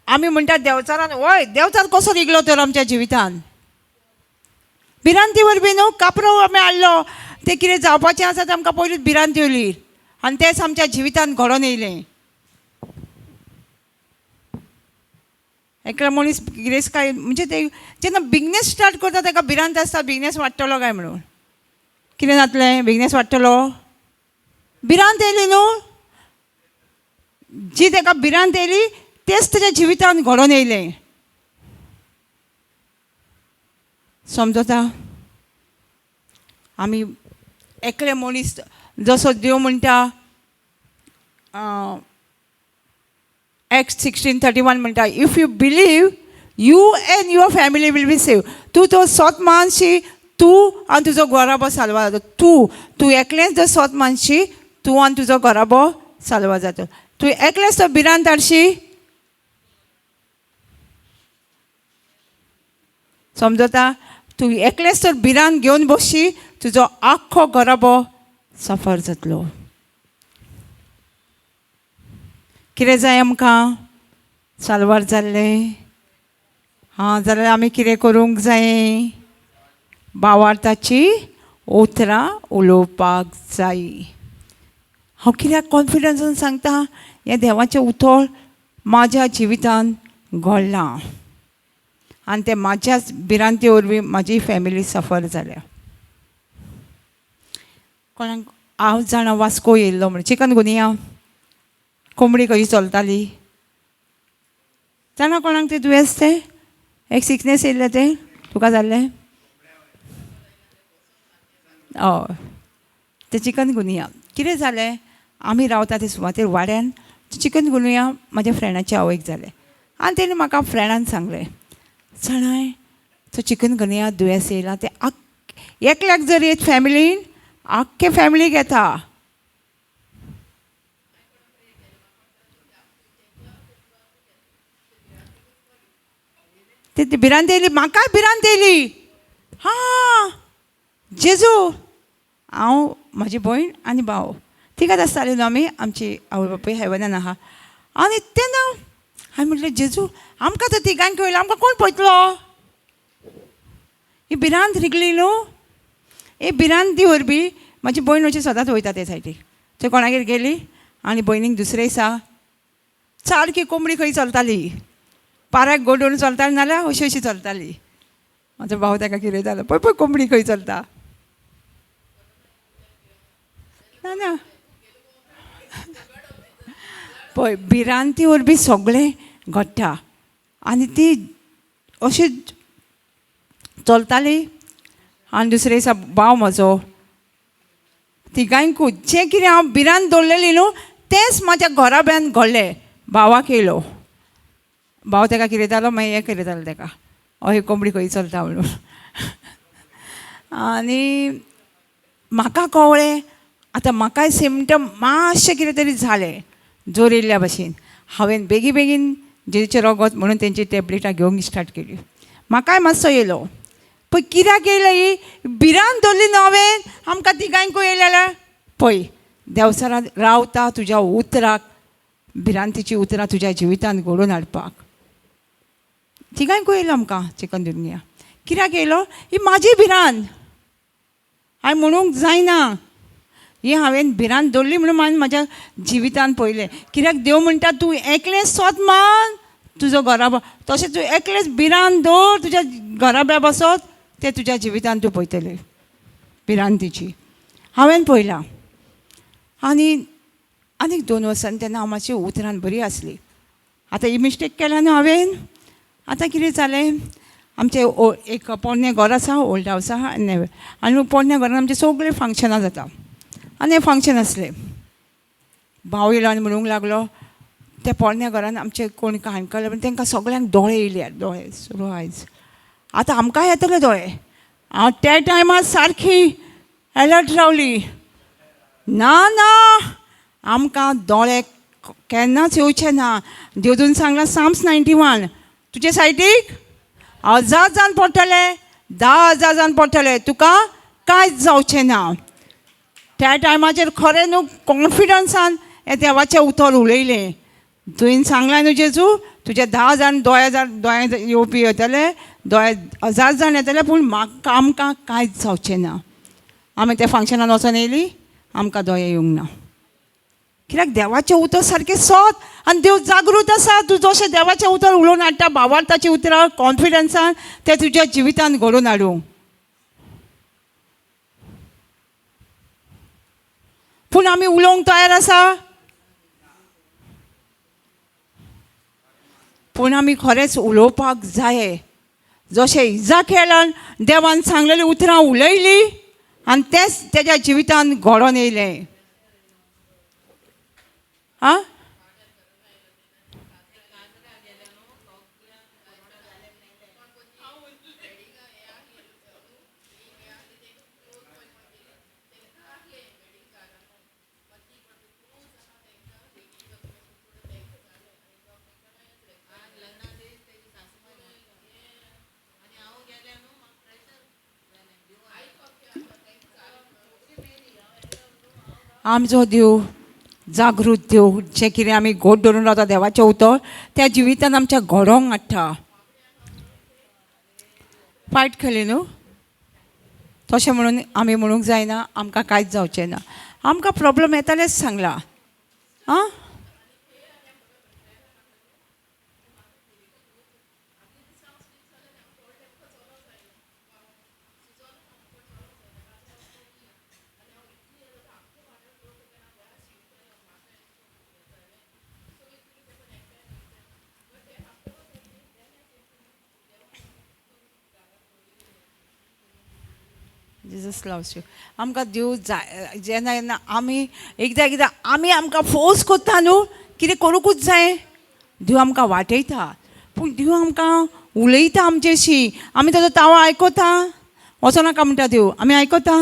आमी म्हणटा देवचारान, वय देवचार कसो रिगलो तर आमच्या जिवितान भिरांती वरवीं न्हू, कापरो आमी हाडलो, तें कितें जावपाचें आसा तें आमकां पयलींच भिरांत येयली आनी तेंच आमच्या जिवितान घडोवन येयलें. एकलो मनीस गिरेस्तकाय म्हणजे ते जेन्ना बिजनेस स्टार्ट करता ताका भिरांत आसता बिजनेस वाडटलो काय म्हणून. कितें जातलें, बिजनेस वाडटलो, भिरांत येयली न्हू, जी ताका भिरांत येयली तेच ताच्या जिवितान घडोवन येयलें. समजता आमी एकले मनीस जसो देव म्हणटा एक्ट 16:31 म्हणटा if you believe you and your family will be save. तूं तो सोत मानशी, तूं आनी तुजो घराबो साल्वार जाता. तूं तूं एकलेंच जर सोत मानशी, तूं आनी तुजो घराबो साल्वार जाता. तूं एकलेंच तो भिरांत हाडशी, समजता, तूं एकलेंच तर भिरांत घेवन बसशी, तुजो आख्खो घराबो सफर जातलो. कितें जाय आमकां, साल्वार जाल्लें हां जाल्यार आमी कितें करूंक जाय, भावार्थाची उतरां उलोवपाक जाय. हांव कित्याक कॉन्फिडन्सान सांगता, हें देवाचें उतर म्हाज्या जिवितान घडलां आनी तें म्हाज्याच भिरांती वरवीं म्हाजी फॅमिली सफर जाल्या. कोणाक हांव जाणा वास्को येयल्लो म्हण चिकन गुनिया कोंबडी कशी चलताली जाणा कोणाक तें दुयेंस, तें एक सिकनेस येयल्लें तें तुका जाल्लें, हय तें चिकन गुनिया. कितें जालें, आमी रावता ते सुवातेर वाड्यान चिकन गुनिया म्हाज्या फ्रेंडाच्या आवयक जालें आनी तेणी म्हाका फ्रेंडान सांगलें, जाणाय तो चिकन गुनिया दुयेंस येयला तें एकल्याक जर येत फॅमिलीन आख्खे फॅमिलीक येता. ती भिरांत येयली, म्हाकाय भिरांत येयली. हां जेजू, हांव, म्हाजी भयण आनी भाव तिगात आसताली न्हू आमी, आमची आवय बापूय हेवनान आहा. आनी तेन्ना हांवें म्हटलें जेजू आमकां तर तिगांक येयलो, आमकां कोण पळयतलो? ही भिरांत रिगली न्हू, ही भिरांत ती वरवीं म्हाजी भयण अशी सदांच वयता ते सायडीक, थंय कोणागेर गेली आनी भयणीक दुसरे दिसा सारकी कोंबडी खंय चलताली, पाराक गोडोवन चलताली, नाल्यार अशी अशी चलताली. म्हाजो भाव ताका कितें जालो, पळय पळय कोंबडी खंय चलता. ना ना, पळय भिरांती वरवीं सगळें घडटा. आनी ती अशी चलताली. आनी दुसरे दिसा भाव म्हजो तिगांयकूच जें कितें हांव भिरांत दवरलेली न्हू तेंच म्हाज्या घराब्यान घडलें. भावाक येयलो, भाव ताका किरयतालो, मागीर हें किरयतालो ताका, अहे कोंबडी खंय चलता म्हणून. आनी म्हाका कळ्ळें आतां म्हाकाय सिमटम मातशें कितें तरी जालें, जोर येयल्ल्या भशेन. हांवें बेगी बेगीन जेजूचें रगत म्हणून तेंची टॅबलेटां घेवंक स्टार्ट केली. म्हाकाय मातसो येयलो, पळय कित्याक येयलो ही भिरांत दवरली न्हू हांवें, आमकां तिगांयकूय येयलें जाल्यार. पळय देवचारांत रावता तुज्या उतराक, भिरांतीची उतरां तुज्या जिवितांत घडोवन हाडपाक. तिगांयकूय येयलो आमकां चिकन दुनिया. कित्याक येयलो? ही म्हाजी भिरांत, हांवें म्हणूंक जायना, ही हांवें भिरांत दवरली म्हणून हांवें म्हाज्या जिवितान पळयलें. कित्याक देव म्हणटा तूं एकलेंच सोद मान तुजो घराबो, तशें तूं एकलेंच भिरांत दवर तुज्या घराब्या बसत, तें तुज्या जिवितान तूं पळयतलें भिरांतीची. हांवें पळयलां. आनी आनीक 2 वर्सांनी तेन्ना हांव मातशी उतरान बरी आसली. आतां ही मिस्टेक केल्या न्हू हांवें. आतां कितें जालें, आमचें एक पोरणें घर आसा, ओल्ड हावस आहा आनी आनी पोरण्या घरान आमचें सगळें फंक्शनां जाता. आनी हें फंक्शन आसलें, भाव येयलो आनी म्हणूंक लागलो त्या पोरण्या घरान आमचे कोण काणकले पण तांकां सगळ्यांक दोळे येयले, दोळे सुरू आयज. आतां आमकांय येतले दोळे. हांव त्या टायमार सारकी एलर्ट रावली, ना ना आमकां दोळे केन्नाच येवचे ना. जेजून सांगलां साम्स 91, तुजे सायडीक 1000 जाण पडटले, 10,000 जाण पडटले, तुका कांयच जावचें ना. त्या टायमाचेर खरें न्हू कॉन्फिडन्सान हें देवाचें उतर उलयलें. तुवें सांगलां न्हू जेजू, तुजे 10 जाण दोळे जाण दोळे येवपी येतले, दोळे 1000 जाण येतले, पूण म्हाका आमकां कांयच जावचें ना. आमी त्या फंक्शनान वचोन येयली, आमकां दोळे येवंक ना. कित्याक देवाचें उतर सारकें सत आनी देव जागृत आसा. तूं जशें देवाचें उतर उलोवन हाडटा भावार्थाची उतरां कॉन्फिडन्सान, तें तुज्या जिवितान घडोवन हाडूं. पूण आमी उलोवंक तयार आसा? पूण आमी खरेंच उलोवपाक जाय. जशें इजाकेलान देवान सांगलेली उतरां उलयली आनी तेंच तेज्या जिवितान घडोवन येयलें. आं, आमचो देव जागृत देव, जें कितें आमी गोड धरून रावता देवाचें उतर त्या जिवितान आमच्या घडोवंक हाडटा. फायट खेळ्ळी न्हू, तशें म्हणून आमी म्हणूंक जायना आमकां कांयच जावचें ना. आमकां प्रॉब्लम येतालेच सांगलां. आं, Jesus loves you. आमकां देव जाय जेन्ना जेन्ना आमी एकदां एकदां आमी आमकां फोर्स करता न्हू कितें करूंकूच जाय, देव आमकां वाटयता. पूण देव आमकां उलयता आमचेशी, आमी ताजो तावो आयकता. वचोनाका म्हणटा देव, आमी आयकता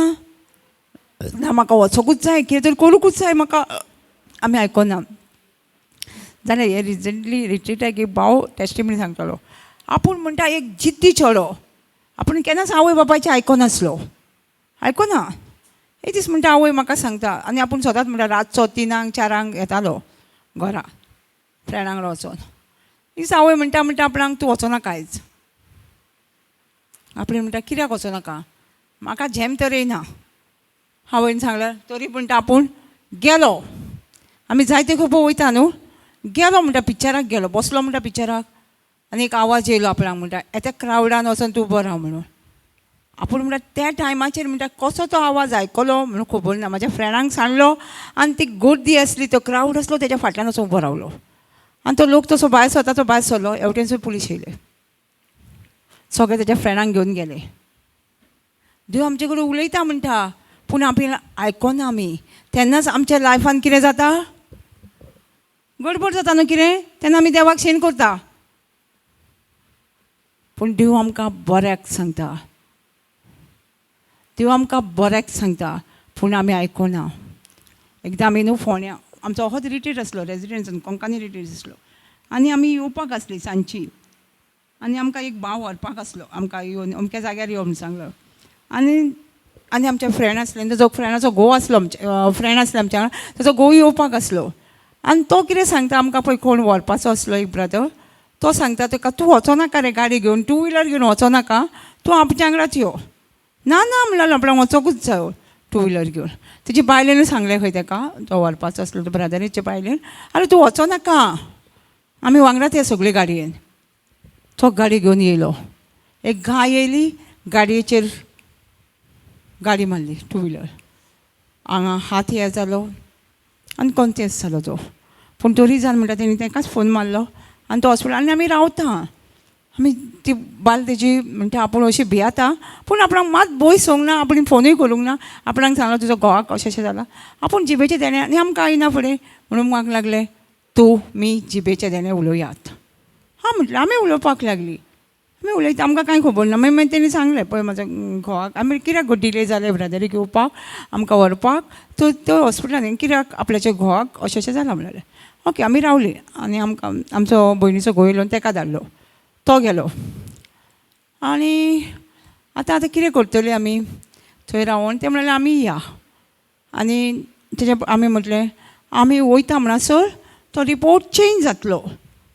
ना म्हाका वचोकूच जाय, कितें तरी करूंकूच जाय म्हाका, आमी आयकना. जाल्यार हे रिसंटली रिट्रीटाक एक भाव टेस्टिमनी सांगतालो, आपूण म्हणटा एक जिद्दी चेडो, आपूण केन्नाच आवय बापायचें आयकनासलो, आयकना. एक दीस म्हणटा आवय म्हाका सांगता, आनी आपूण सदांच म्हणटा रातचो 3-4 चारांक येतालो घरा फ्रेंडां वांगडा वचोन. एक दीस आवय म्हणटा, म्हणटा आपणाक तूं वचोनाका आयज. आपणें म्हणटा कित्याक वचोनाका, म्हाका झेम तर येयना. आवयन सांगलें तरी म्हणटा आपूण गेलो. आमी जायते खेपो वयता न्हू, गेलो म्हणटा पिक्चराक गेलो, बसलो म्हणटा पिक्चराक, आनी एक आवाज येयलो आपणाक म्हणटा येत्या क्रावडान वचोन तूं उबो राव म्हणून. आपूण म्हणटा त्या टायमाचेर म्हणटा कसो तो आवाज आयकलो म्हणून खबर ना, म्हाज्या फ्रेंडांक सांगलो आनी ती गर्दी आसली, तो क्रावड आसलो तेज्या फाटल्यान वचोन उबो रावलो. आनी तो लोक तसो भायर सरता तो भायर सरलो, हेवटेनसून पुलीस येयले, सगळे तेज्या फ्रेंडांक घेवन गेले. देव आमचे कडेन उलयता म्हणटा, पूण आमी आयकना आमी. तेन्नाच आमच्या लायफान कितें जाता, गडबड जाता न्हू कितें, तेन्ना आमी देवाक शेण करता. पूण देव आमकां बऱ्याक सांगता, देव आमकां बऱ्याक सांगता, पूण आमी आयकना. एकदां आमी न्हू फोंड्या, आमचो होच रिट्रीट आसलो, रेजिडेन्सान कोंकणी रिट्रीट आसलो, आनी आमी येवपाक आसली सांजची, आनी आमकां एक भाव व्हरपाक आसलो, आमकां येवन अमक्या जाग्यार यो म्हूण सांगलो. आनी आनी आमचे फ्रेंड आसले, ताजो फ्रेंडाचो घोव आसलो, आमच्या फ्रेंड आसले आमच्या वांगडा, ताजो घोव येवपाक आसलो. आनी तो कितें सांगता आमकां, पळय कोण व्हरपाचो आसलो एक ब्रदर, तो सांगता ताका तूं वचोनाका रे गाडी घेवन, टू व्हिलर घेवन वचोनाका, तूं आमच्या वांगडाच यो. ना ना म्हणलें आपणाक वचोकूच जायो टू व्हिलर घेवन. तेजी बायलेनूय सांगलें खंय ताका, तो व्हरपाचो आसलो तो ब्रदरीचे बायलेन, आरे तूं वचोनाका, आमी वांगडाच या सगळी गाडयेन. तो गाडी घेवन येयलो, एक गाय येयली, गाडयेचेर गाडी मारली टू व्हिलर, हांगा हात हे जालो आनी कॉन्शियस जालो तो. पूण तरी जाण म्हणटा तेणी ताकाच फोन मारलो आनी तो हॉस्पिटल. आनी आमी रावता, आमी ती बायल तेजी म्हणटा आपूण अशी भियेता, पूण आपणाक मात भंय सोंक ना, आपूण फोनूय करूंक ना. आपणाक सांगलो तुजो घोवाक अशें अशें जालां, आपूण जिबेचें देणें आनी आमकां येना फुडें म्हणून म्हाका लागलें तूं मी जिबेचें देणें उलोयात. हां म्हटलें, आमी उलोवपाक लागली, आमी उलयता, आमकां कांय खबर ना. मागीर मागीर तेणी सांगलें पळय म्हाजो घोवाक आमी कित्याक गो डिले जालें ब्रदरीक येवपाक, आमकां व्हरपाक, तो तो हॉस्पिटलान कित्याक आपल्याच्या घोवाक अशें अशें जालां म्हणलें. ओके आमी रावलीं आनी आमकां आमचो भयणीचो घोव येयलो आनी ताका धाडलो, तो गेलो. आनी आतां आतां कितें करतलीं आमी थंय रावोन, ते म्हणलें आमी या. आनी तेजे आमी म्हटलें आमी वयता म्हणसर तो रिपोर्ट चेंज जातलो.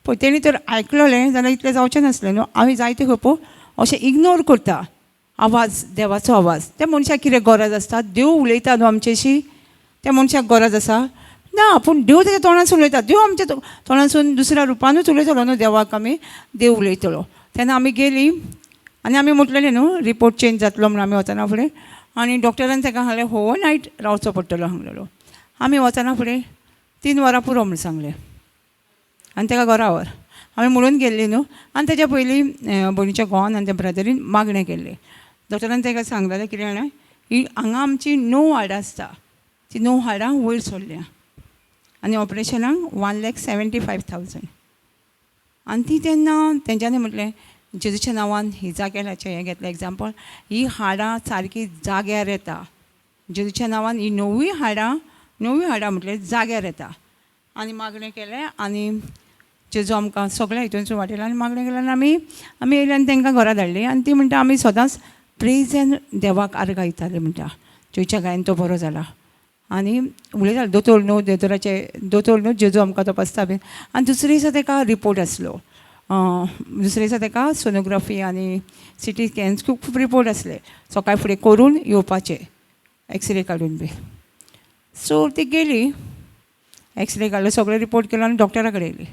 पळय तेणी तर आयकलें जाल्यार इतलें जावचें नासलें न्हू. आमी जायते खेपो अशें इग्नोर करता आवाज, देवाचो आवाज. त्या मनशाक कितें गरज आसता, देव उलयता न्हू आमच्याशी, त्या मनशाक गरज आसा ना, पूण देव तेच्या तोंडासून उलयता, देव आमच्या तोंडासून दुसऱ्या रुपानूच उलयतलो न्हू देवाक, आमी देव उलयतलो. तेन्ना आमी गेली आनी आमी म्हटलेलें न्हू रिपोर्ट चेंज जातलो म्हणून आमी वचना फुडें, आनी डॉक्टरान ताका सांगलें हो नायट रावचो पडटलो सांगलेलो. आमी वचना फुडें 3 वरां पुरो म्हूण सांगलें आनी ताका घरा व्हर. आमी म्हणून गेल्ली न्हू. आनी तेज्या पयलीं भयणीच्या घोवान आनी त्या ब्रदरीन मागणें केल्लें. डॉक्टरान ताका सांगलेलें कितें जाणा, ही हांगा आमची 9 हाडां आसता, ती 9 हाडां वयर सरल्या आनी ऑपरेशनाक 1,75,000. आनी ती तेन्ना तेंच्यांनी म्हटलें जेजूच्या नांवान ही जाग्याचें हें घेतलें एग्जाम्पल, ही हाडां सारकी जाग्यार येता जेजूच्या नांवान, ही 9 हाडां, 9 हाडां म्हटलें जाग्यार येता. आनी मागणें केलें आनी जेजू आमकां सगळ्या हितूनसून वाटयलें आनी मागणें केलें आनी आमी आमी येयले आनी तांकां घरा धाडली. आनी ती म्हणटा आमी सदांच प्रेज देवाक आर्गां दिताली म्हणटा, जेजूच्या गायन तो बरो जाला. आनी उलयताले दोतोर न्हू, दोतोराचे दोतोर न्हू, जेजू आमकां तपासता बीन. आनी दुसरे दिसा ताका रिपोर्ट आसलो, दुसरे दिसा ताका सोनोग्राफी आनी सिटी स्कॅन खूब खूब रिपोर्ट आसले, सकाळ फुडें करून येवपाचे एक्सरे काडून बी. सो ती गेली, एक्सरे काडलो, सगळे रिपोर्ट केलो आनी डॉक्टरा कडेन येयली.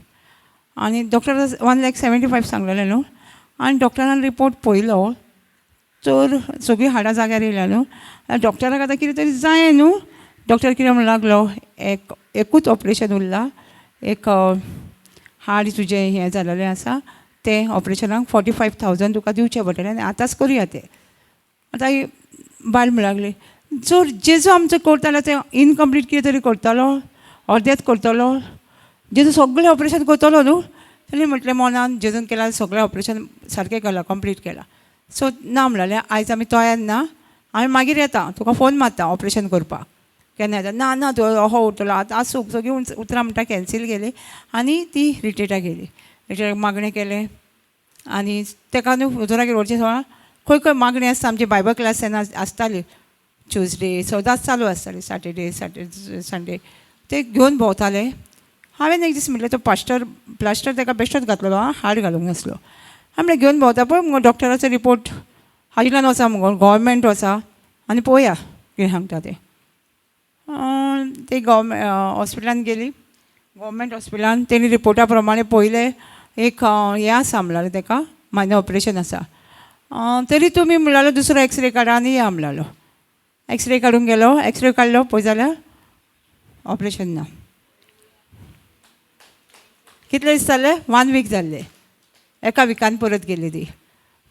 आनी डॉक्टर 1,75,000 सांगलेलें न्हू. आनी डॉक्टरान रिपोर्ट पळयलो तर सगळीं हाडां जाग्यार येयल्या न्हू. आनी डॉक्टराक आतां कितें तरी जाय न्हू. डॉक्टर कितें म्हणूंक लागलो, एक एकूच ऑपरेशन उरलां, एक हाड तुजें हें जालेलें आसा तें ऑपरेशनाक 45,000 तुका दिवचें पडटलें आनी आतांच करुया तें. आतां ही बायल म्हणूंक लागली, जर जेजू आमचो करता जाल्यार तें इनकम्प्लीट कितें तरी करतलो, अर्देंच करतलो, जेजू सगळें ऑपरेशन करतलो न्हू. तेणी म्हटलें मनान जेजून केलां सगळें ऑपरेशन सारकें केलां, कंप्लीट केलां. सो ना म्हणलें आयज आमी तयार ना, आमी मागीर येता, तुका फोन मारता ऑपरेशन करपाक केन्ना येता. ना ना तूं अहो उरतलो आतां, आसूं. सगळीं उतरां म्हणटा कॅन्सील केली आनी ती रिट्रीटाक गेली. रिट्रीटाक मागणें केलें आनी ताका न्हू दोतोरागेर व्हरचें सगळें खंय खंय मागणी आसता. आमची बायबल क्लास तेन्ना आसताली, ट्युजडे सदांच चालू आसताली, सॅटर्डे सॅटर्डे संडे ते घेवन भोंवताले. हांवें एक दीस म्हटलें तो पास्टर प्लास्टर ताका बेश्टोच घातलेलो आं, हाड घालूंक नासलो. हांवें म्हणलें घेवन भोंवता पळय मुगो डॉक्टराचो रिपोर्ट हाजिल्यान वचा मुगो, गोवोरमेंट वचा आनी पळोवया कितें सांगता तें. ते गोवोरमेंट हॉस्पिटलान गेली, गोवोरमेंट हॉस्पिटलान तेणी रिपोर्टा प्रमाणे पळयलें, एक हें आसा म्हणल्यार ताका मायनर ऑपरेशन आसा, तरी तुमी म्हणल्यार दुसरो एक्सरे काडा आनी या म्हणलो. एक्सरे काडूंक गेलो, एक्सरे काडलो पळय जाल्यार ऑपरेशन ना. कितले दीस जाले? 1 वीक जाल्ले. एका विकान परत गेली ती.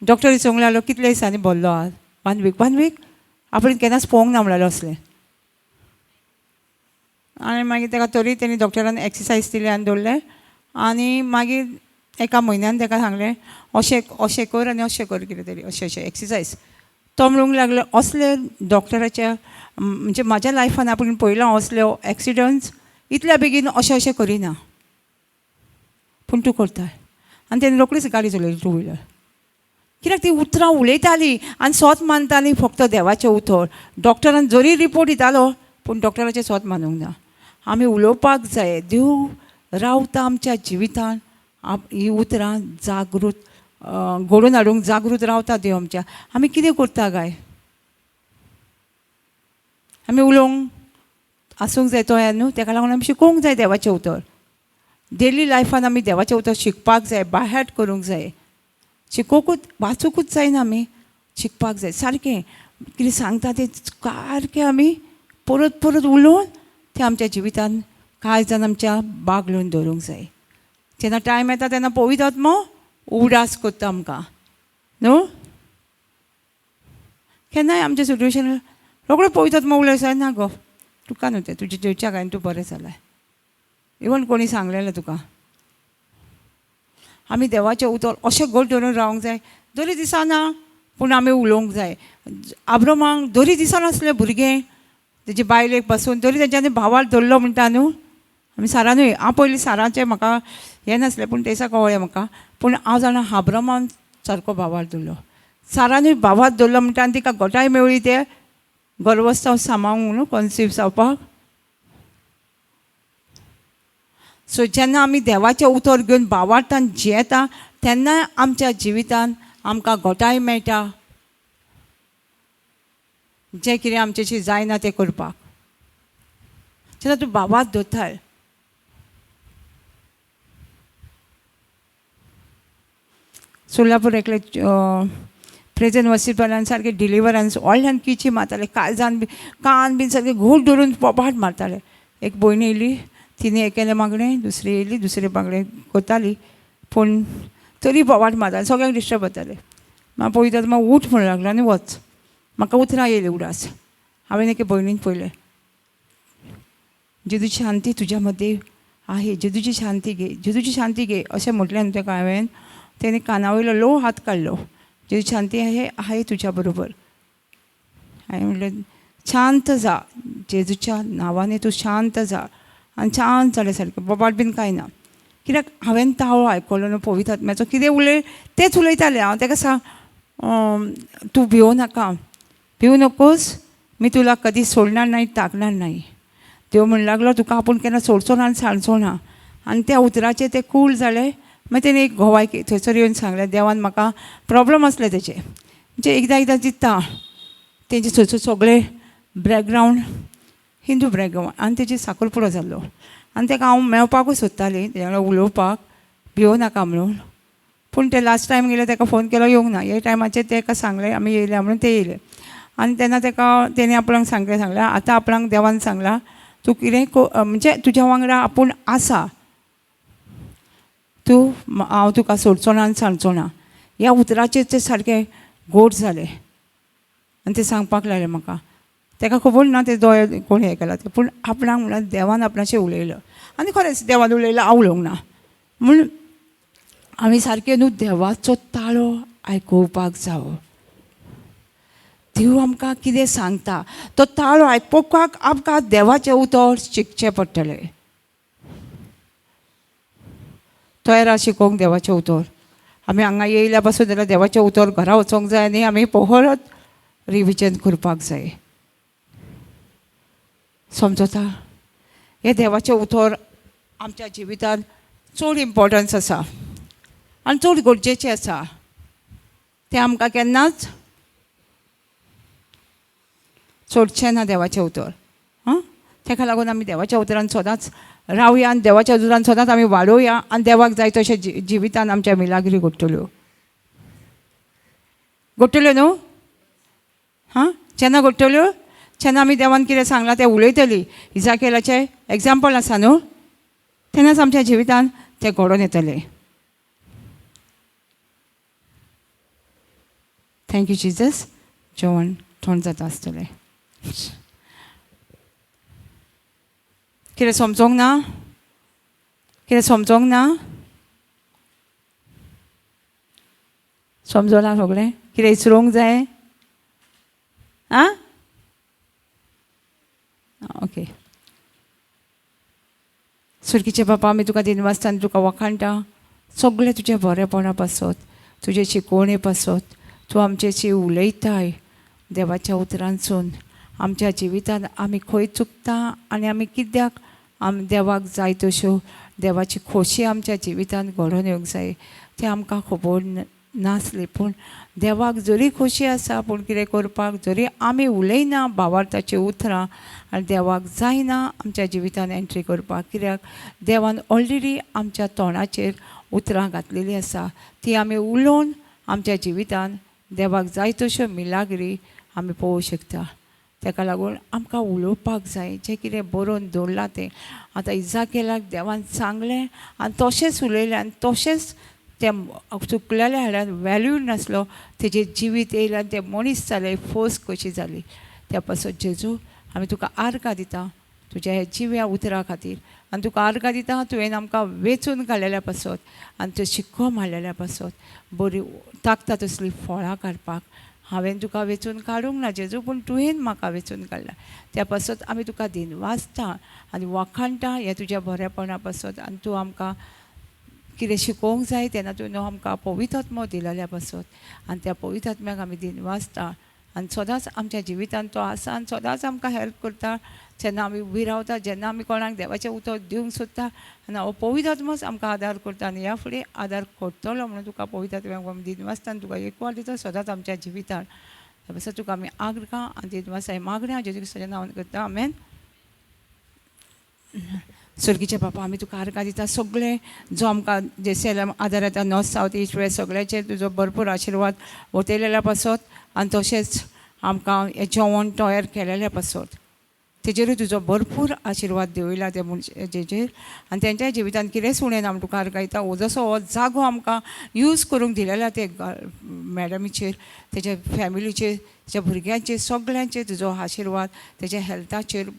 डॉक्टर विचारूंक लागलो कितले दिसांनी भरलो आहा? 1 वीक. 1 वीक आपण केन्नाच पळोवंक ना म्हणलें असलें. आनी मागीर ताका तरी तेणी डॉक्टरान एक्सरसायज दिली आनी दवरलें. आनी मागीर एका म्हयन्यान ताका सांगलें अशें अशें कर आनी अशें कर, कितें तरी अशें अशें एक्सरसायज. तो म्हणूंक लागलो असले डॉक्टराच्या म्हणजे म्हाज्या लायफान आपूण पळयलां असल्यो एक्सिडंट्स इतल्या बेगीन अशें अशें करिना, पूण तूं करता. आनी तेणी रोखडीच गाडी चलयली टू व्हिलर, कित्याक ती उतरां उलयताली आनी सोत मानताली फक्त देवाचें उतर. डॉक्टरान जरी रिपोर्ट दितालो पूण डॉक्टराचें सोत मानूंक ना. आमी उलोवपाक जाय, देव रावता आमच्या जिवितान, ही उतरां जागृत घडोवन हाडूंक जागृत रावता देव आमच्या. आमी कितें करता काय? आमी उलोवंक आसूंक जाय तो न्हू, ताका लागून आमी शिकोवंक जाय देवाचें उतर. डेली लायफान आमी देवाचें उतर शिकपाक जाय, बाय हार्ट करूंक जाय. शिकोवकूच वाचूंकूच जायना, आमी शिकपाक जाय सारकें. कितें सांगता तें सारकें आमी परत परत उलोवन तें आमच्या जिवितान कांय जाण आमच्या बागलोवन दवरूंक जाय. जेन्ना टायम येता तेन्ना पवित्र आत्मो उगडास करता आमकां न्हू. केन्नाय आमचें सिट्युएशन रोखडो पवित्र आत्मो उलयता, ना गो तुका न्हू तें, तुजें जेवच्या कांय तूं बरें जालें, इवन कोणी सांगलेलें तुका. आमी देवाचें उतर अशें घट धरून रावंक जाय. दरी दिसना पूण आमी उलोवंक जाय. आब्रामाक दरी दिसनासलें भुरगें तेजे बायलेक पासून, तरी तेंच्यांनी भावार धरलो म्हणटा न्हू. आमी सारानूय हांव पयलीं साराचें म्हाका हें नासलें पूण तेसा कळ्ळें म्हाका, पूण हांव जाणा आब्रामान सारको भावार धरलो, सारानूय भावार धरलो म्हणटा आनी तिका घटाय मेळ्ळी ते गर्वस्थ सामावंक न्हू, कन्सीव जावपाक. सो जेन्ना आमी देवाचें उतर घेवन भावार्थान जियेता तेन्ना आमच्या जिवितान आमकां घटाय मेळटा, जें कितें आमच्याशी जायना तें करपाक. जेन्ना तूं भावार्थ धरताय, सोलापूर एकले प्रेजन वसीपल्यान सारके डिलिवरन्स व्हडल्यान किची मारताले, काळजान बी कान बीन सारके घोट धरून पोपाट मारताले. एक भयण येयली, तिणें एक केलें मागणें, दुसरी येयली दुसरें मागणें करताली, पूण तरी बोवाट मारताले, सगळ्यांक डिस्टर्ब जाताले. मागीर पळयता मागीर उठ म्हणूंक लागलो आनी वच. म्हाका उतरां येयली उडास. हांवें एके भयणीन पळयलें, जेजूची शांती तुज्या मदें आहे, जेजूची शांती घे, जेजूची शांती घे अशें म्हटलें न्हू ताका हांवें. तेणें काना वयलो ल्हव हात काडलो, जेजूची शांती आहे आहे तुज्या बरोबर. हांवें म्हटलें शांत जा, जेजूच्या नांवाने तूं शांत जा. आनी शांत जालें सारकें, बोबाट बीन कांय ना. कित्याक हांवें ताळो आयकलो न्हू पवित्र आत्म्याचो, कितें उलय तेंच उलयतालें हांव. ताका सांग तूं भिवू नाका, भिवू नकोस, मी तुला कधी सोडणार नाही, टाकणार नाही. देव म्हणूंक लागलो तुका आपूण केन्ना सोडचो ना आनी सांडचो ना. आनी त्या उतराचें तें कूल जालें. मागीर तेणें एक घोवाक थंयसर येवन सांगलें, देवान म्हाका प्रोब्लम आसलें तेचें, म्हणजे एकदां एकदां चिंत्ता तेंचे थंयसर सगळे बॅकग्रावंड हिंदू बॅकग्रावंड आनी तेजे साखरपुडो जाल्लो. आनी ताका हांव मेळपाकूच सोदतालीं, तेज्या वांगडा उलोवपाक, भिवो नाका म्हणून. पूण ते लास्ट टायम गेले ताका फोन केलो, येवंक ना. हे टायमाचेर ताका सांगलें आमी येयल्या म्हणून, ते येयले. आनी तेन्ना ताका तेणी आपणाक सांगलें, सांगलें आतां आपणाक देवान सांगलां तूं कितें म्हणजे तुज्या वांगडा आपूण आसा, तूं हांव तुका सोडचो ना आनी सांडचो ना. ह्या उतराचेर ते सारके गोड जाले आनी ते सांगपाक लागले म्हाका. ताका खबर ना ते दोळे कोण हें केला तें, पूण आपणाक म्हणल्यार देवान आपणाचें उलयलो. आनी खरेंच देवान उलयलो, हांव उलोवंक ना. म्हूण आमी सारकें न्हू देवाचो ताळो आयकुपाक जावो. देव आमकां कितें सांगता तो ताळो आयकुपाक आमकां देवाचें उतर शिकचें पडटलें. तयार आसा शिकोवंक देवाचें उतर. आमी हांगा येयल्या पासून जाल्यार देवाचें उतर घरा वचोंक जाय आनी आमी परत रिविजन करपाक जाय. समजता? हें देवाचें उतर आमच्या जिवितांत चड इम्पोर्टन्स आसा आनी चड गरजेचें आसा. तें आमकां केन्नाच सोडचें ना देवाचें उतर. आं, ताका लागून आमी देवाच्या उतरान सदांच रावया आनी देवाच्या उतरान सदांच आमी वाडोवया आनी देवाक जाय तशें जिवितान आमच्या मिलाग्री घडटल्यो. घडटल्यो न्हू? हां, जेन्ना घडटल्यो जेन्ना आमी देवान कितें सांगलां तें उलयतली. इजाकेलाचें एग्जाम्पल आसा न्हू, तेन्नाच आमच्या जिवितान तें घडोवन येतलें. Thank you Jesus. जेवण थंड जाता आसतलें. कितें समजोंक ना? कितें समजोंक ना? समजलां सगळें? कितें विसरूंक जाय? आं, ओके. सुरकीचे बापा, आमी तुका दिनवासता आनी तुका वखाणटा सगळें तुजें बरेपणा पासत, तुजे शिकवणे पासत. तूं आमच्याशी उलयताय देवाच्या उतरांसून. आमच्या जिवितांत आमी खंय चुकता आनी आमी कित्याक आम देवाक जाय तश्यो देवाची खोशी आमच्या जिवितांत घडोवन येवंक जाय तें आमकां खबर नासली. पूण देवाक जरी खोशी आसा, पूण कितें करपाक जरी आमी उलयना भावार्थाची उतरां आनी देवाक जायना आमच्या जिवितांत एंट्री करपाक, कित्याक देवान ऑलरेडी आमच्या तोंडाचेर उतरां घातलेलीं आसा. ती आमी उलोवन आमच्या जिवितांत देवाक जाय तश्यो मिलाग्री आमी पळोवंक शकता. ताका लागून आमकां उलोवपाक जाय जें कितें बरोवन दवरलां तें. आतां इजाकेलाक देवान सांगलें आनी तशेंच उलयलें आनी तशेंच तें चुकलेल्या हाडान वेल्यू नासलो तेजें जिवीत येयलें आनी तें मनीस जालें, फोस कशी जाली. त्या पासत जेजू आमी तुका आर्गां दिता तुज्या ह्या जिव्या उतरा खातीर आनी तुका आर्गां दिता तुवें आमकां वेंचून काडलेल्या पासत आनी त्यो शिक्को मारलेल्या पासत बरी ताकता तसलीं फळां काडपाक. हांवें तुका वेंचून काडूंक ना जेजू, पूण तुवें म्हाका वेंचून काडला. त्या पासत आमी तुका दिनवासता आनी वखाणटा ह्या तुज्या बरेपणा पासत. आनी तूं आमकां कितें शिकोवंक जाय तेन्ना तुवें आमकां पवित्र दिलेल्या पासत आनी त्या पवित्र आत्म्याक आमी दिनवासता. आनी सदांच आमच्या जिवितांत तो आसा आनी सदांच आमकां हेल्प करता. जेन्ना आमी उबी रावता, जेन्ना आमी कोणाक देवाचें उतर दिवंक सोदता आनी हो पवित्र आत्मोच आमकां आदार करता आनी ह्या फुडें आदार करतलो म्हणून तुका पवित्र आत्म्याक आमी दिनवासता आनी तुका एकवार दिता सदांच आमच्या जिवितांत. त्या पासत तुका आमी आग्रह आनी दिनवास हें मागणें जेजू क्रिस्ताच्या नांवान करता, आमेन. स्वर्गीचे बापा, आमी तुका आर्गां दिता सगळें जो आमकां जेसेल आदार येता नॉर्थ सावथ इस्ट वेस्ट सगळ्याचेर तुजो भरपूर आशिर्वाद ओतयलेल्या पासत आनी तशेंच आमकां हें जेवण तयार केलेल्या पासत तेजेरूय तुजो भरपूर आशिर्वाद देवयला त्या मनशाचेर आनी तेंच्या जिवितांत कितेंच उणें ना. तुका आर्गां दिता हो जसो हो जागो आमकां यूज करूंक दिलेला ते मॅडमीचेर, तेच्या फॅमिलीचेर, तेच्या भुरग्यांचेर सगळ्यांचेर तुजो आशिर्वाद, तेच्या हेल्थाचेर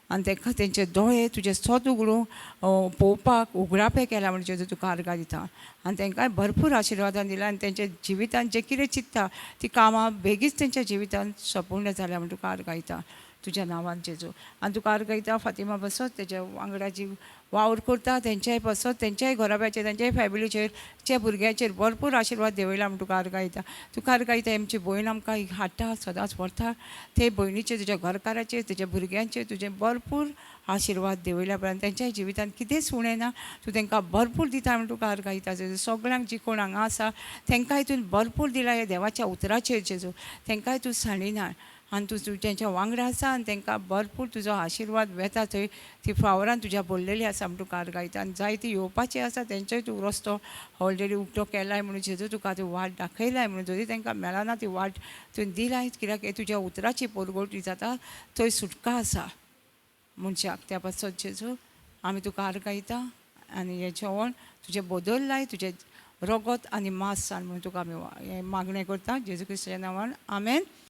आनी तांकां तेंचे दोळे तुजे स्वत उगडूं पळोवपाक उगडापें केला म्हणजे तुका आर्गां दिता आनी तांकांय भरपूर आशिर्वादान दिला आनी तेंच्या जिवितांत जें कितें चिंत्ता ती कामां बेगीच तेंच्या जिवितांत सपूर्ण जाल्या म्हण तुका आर्गां दिता तुज्या नांवान जेजू. आनी तुका आर्गां दिता फातिमा पासत, तेज्या वांगडा जी वावर करता तेंच्याय पासत, तेंच्याय घराब्याचेर, तेंच्याय फॅमिलीचेर, त्या भुरग्यांचेर भरपूर आशिर्वाद देवयला म्हण तुका आर्गां दिता. तुका आर्गां दिता आमची भयण आमकां हाडटा सदांच व्हरता ते भयणीचेर, तुज्या घरकाराचेर, तुज्या भुरग्यांचेर तुजें भरपूर आशिर्वाद देवयल्या उपरांत तेंच्याय जिवितांत कितेंच उणें ना, तूं तांकां भरपूर दिता म्हण तुका आर्गां दिता. सगळ्यांक जी कोण हांगा आसा तांकांय तूं भरपूर दिला ह्या देवाच्या उतराचेर जेजू, तांकांय तूं सांडिना आनी तूं तेंच्या वांगडा आसा आनी तांकां भरपूर तुजो आशिर्वाद वेता थंय ती फावरान तुज्या भरलेली आसा म्हण तुका आर्गां दिता. आनी जायती येवपाची आसा तेंचोय तूं रस्तो ऑलरेडी उक्तो केलाय म्हणून जेजू तुका ती वाट दाखयलाय म्हणून जरी तांकां मेळना ती वाट तुवें दिलाय, कित्याक हे तुज्या उतराची पोरगोटी जाता थंय सुटका आसा मनशाक. त्या पासत जेजू आमी तुका आर्गां दिता आनी हें जेवण तुजें बदल्लाय तुजें रगत आनी मांस जावन म्हणून तुका आमी हें मागणें करता जेजू क्रिस्ताच्या नांवान, आमेन.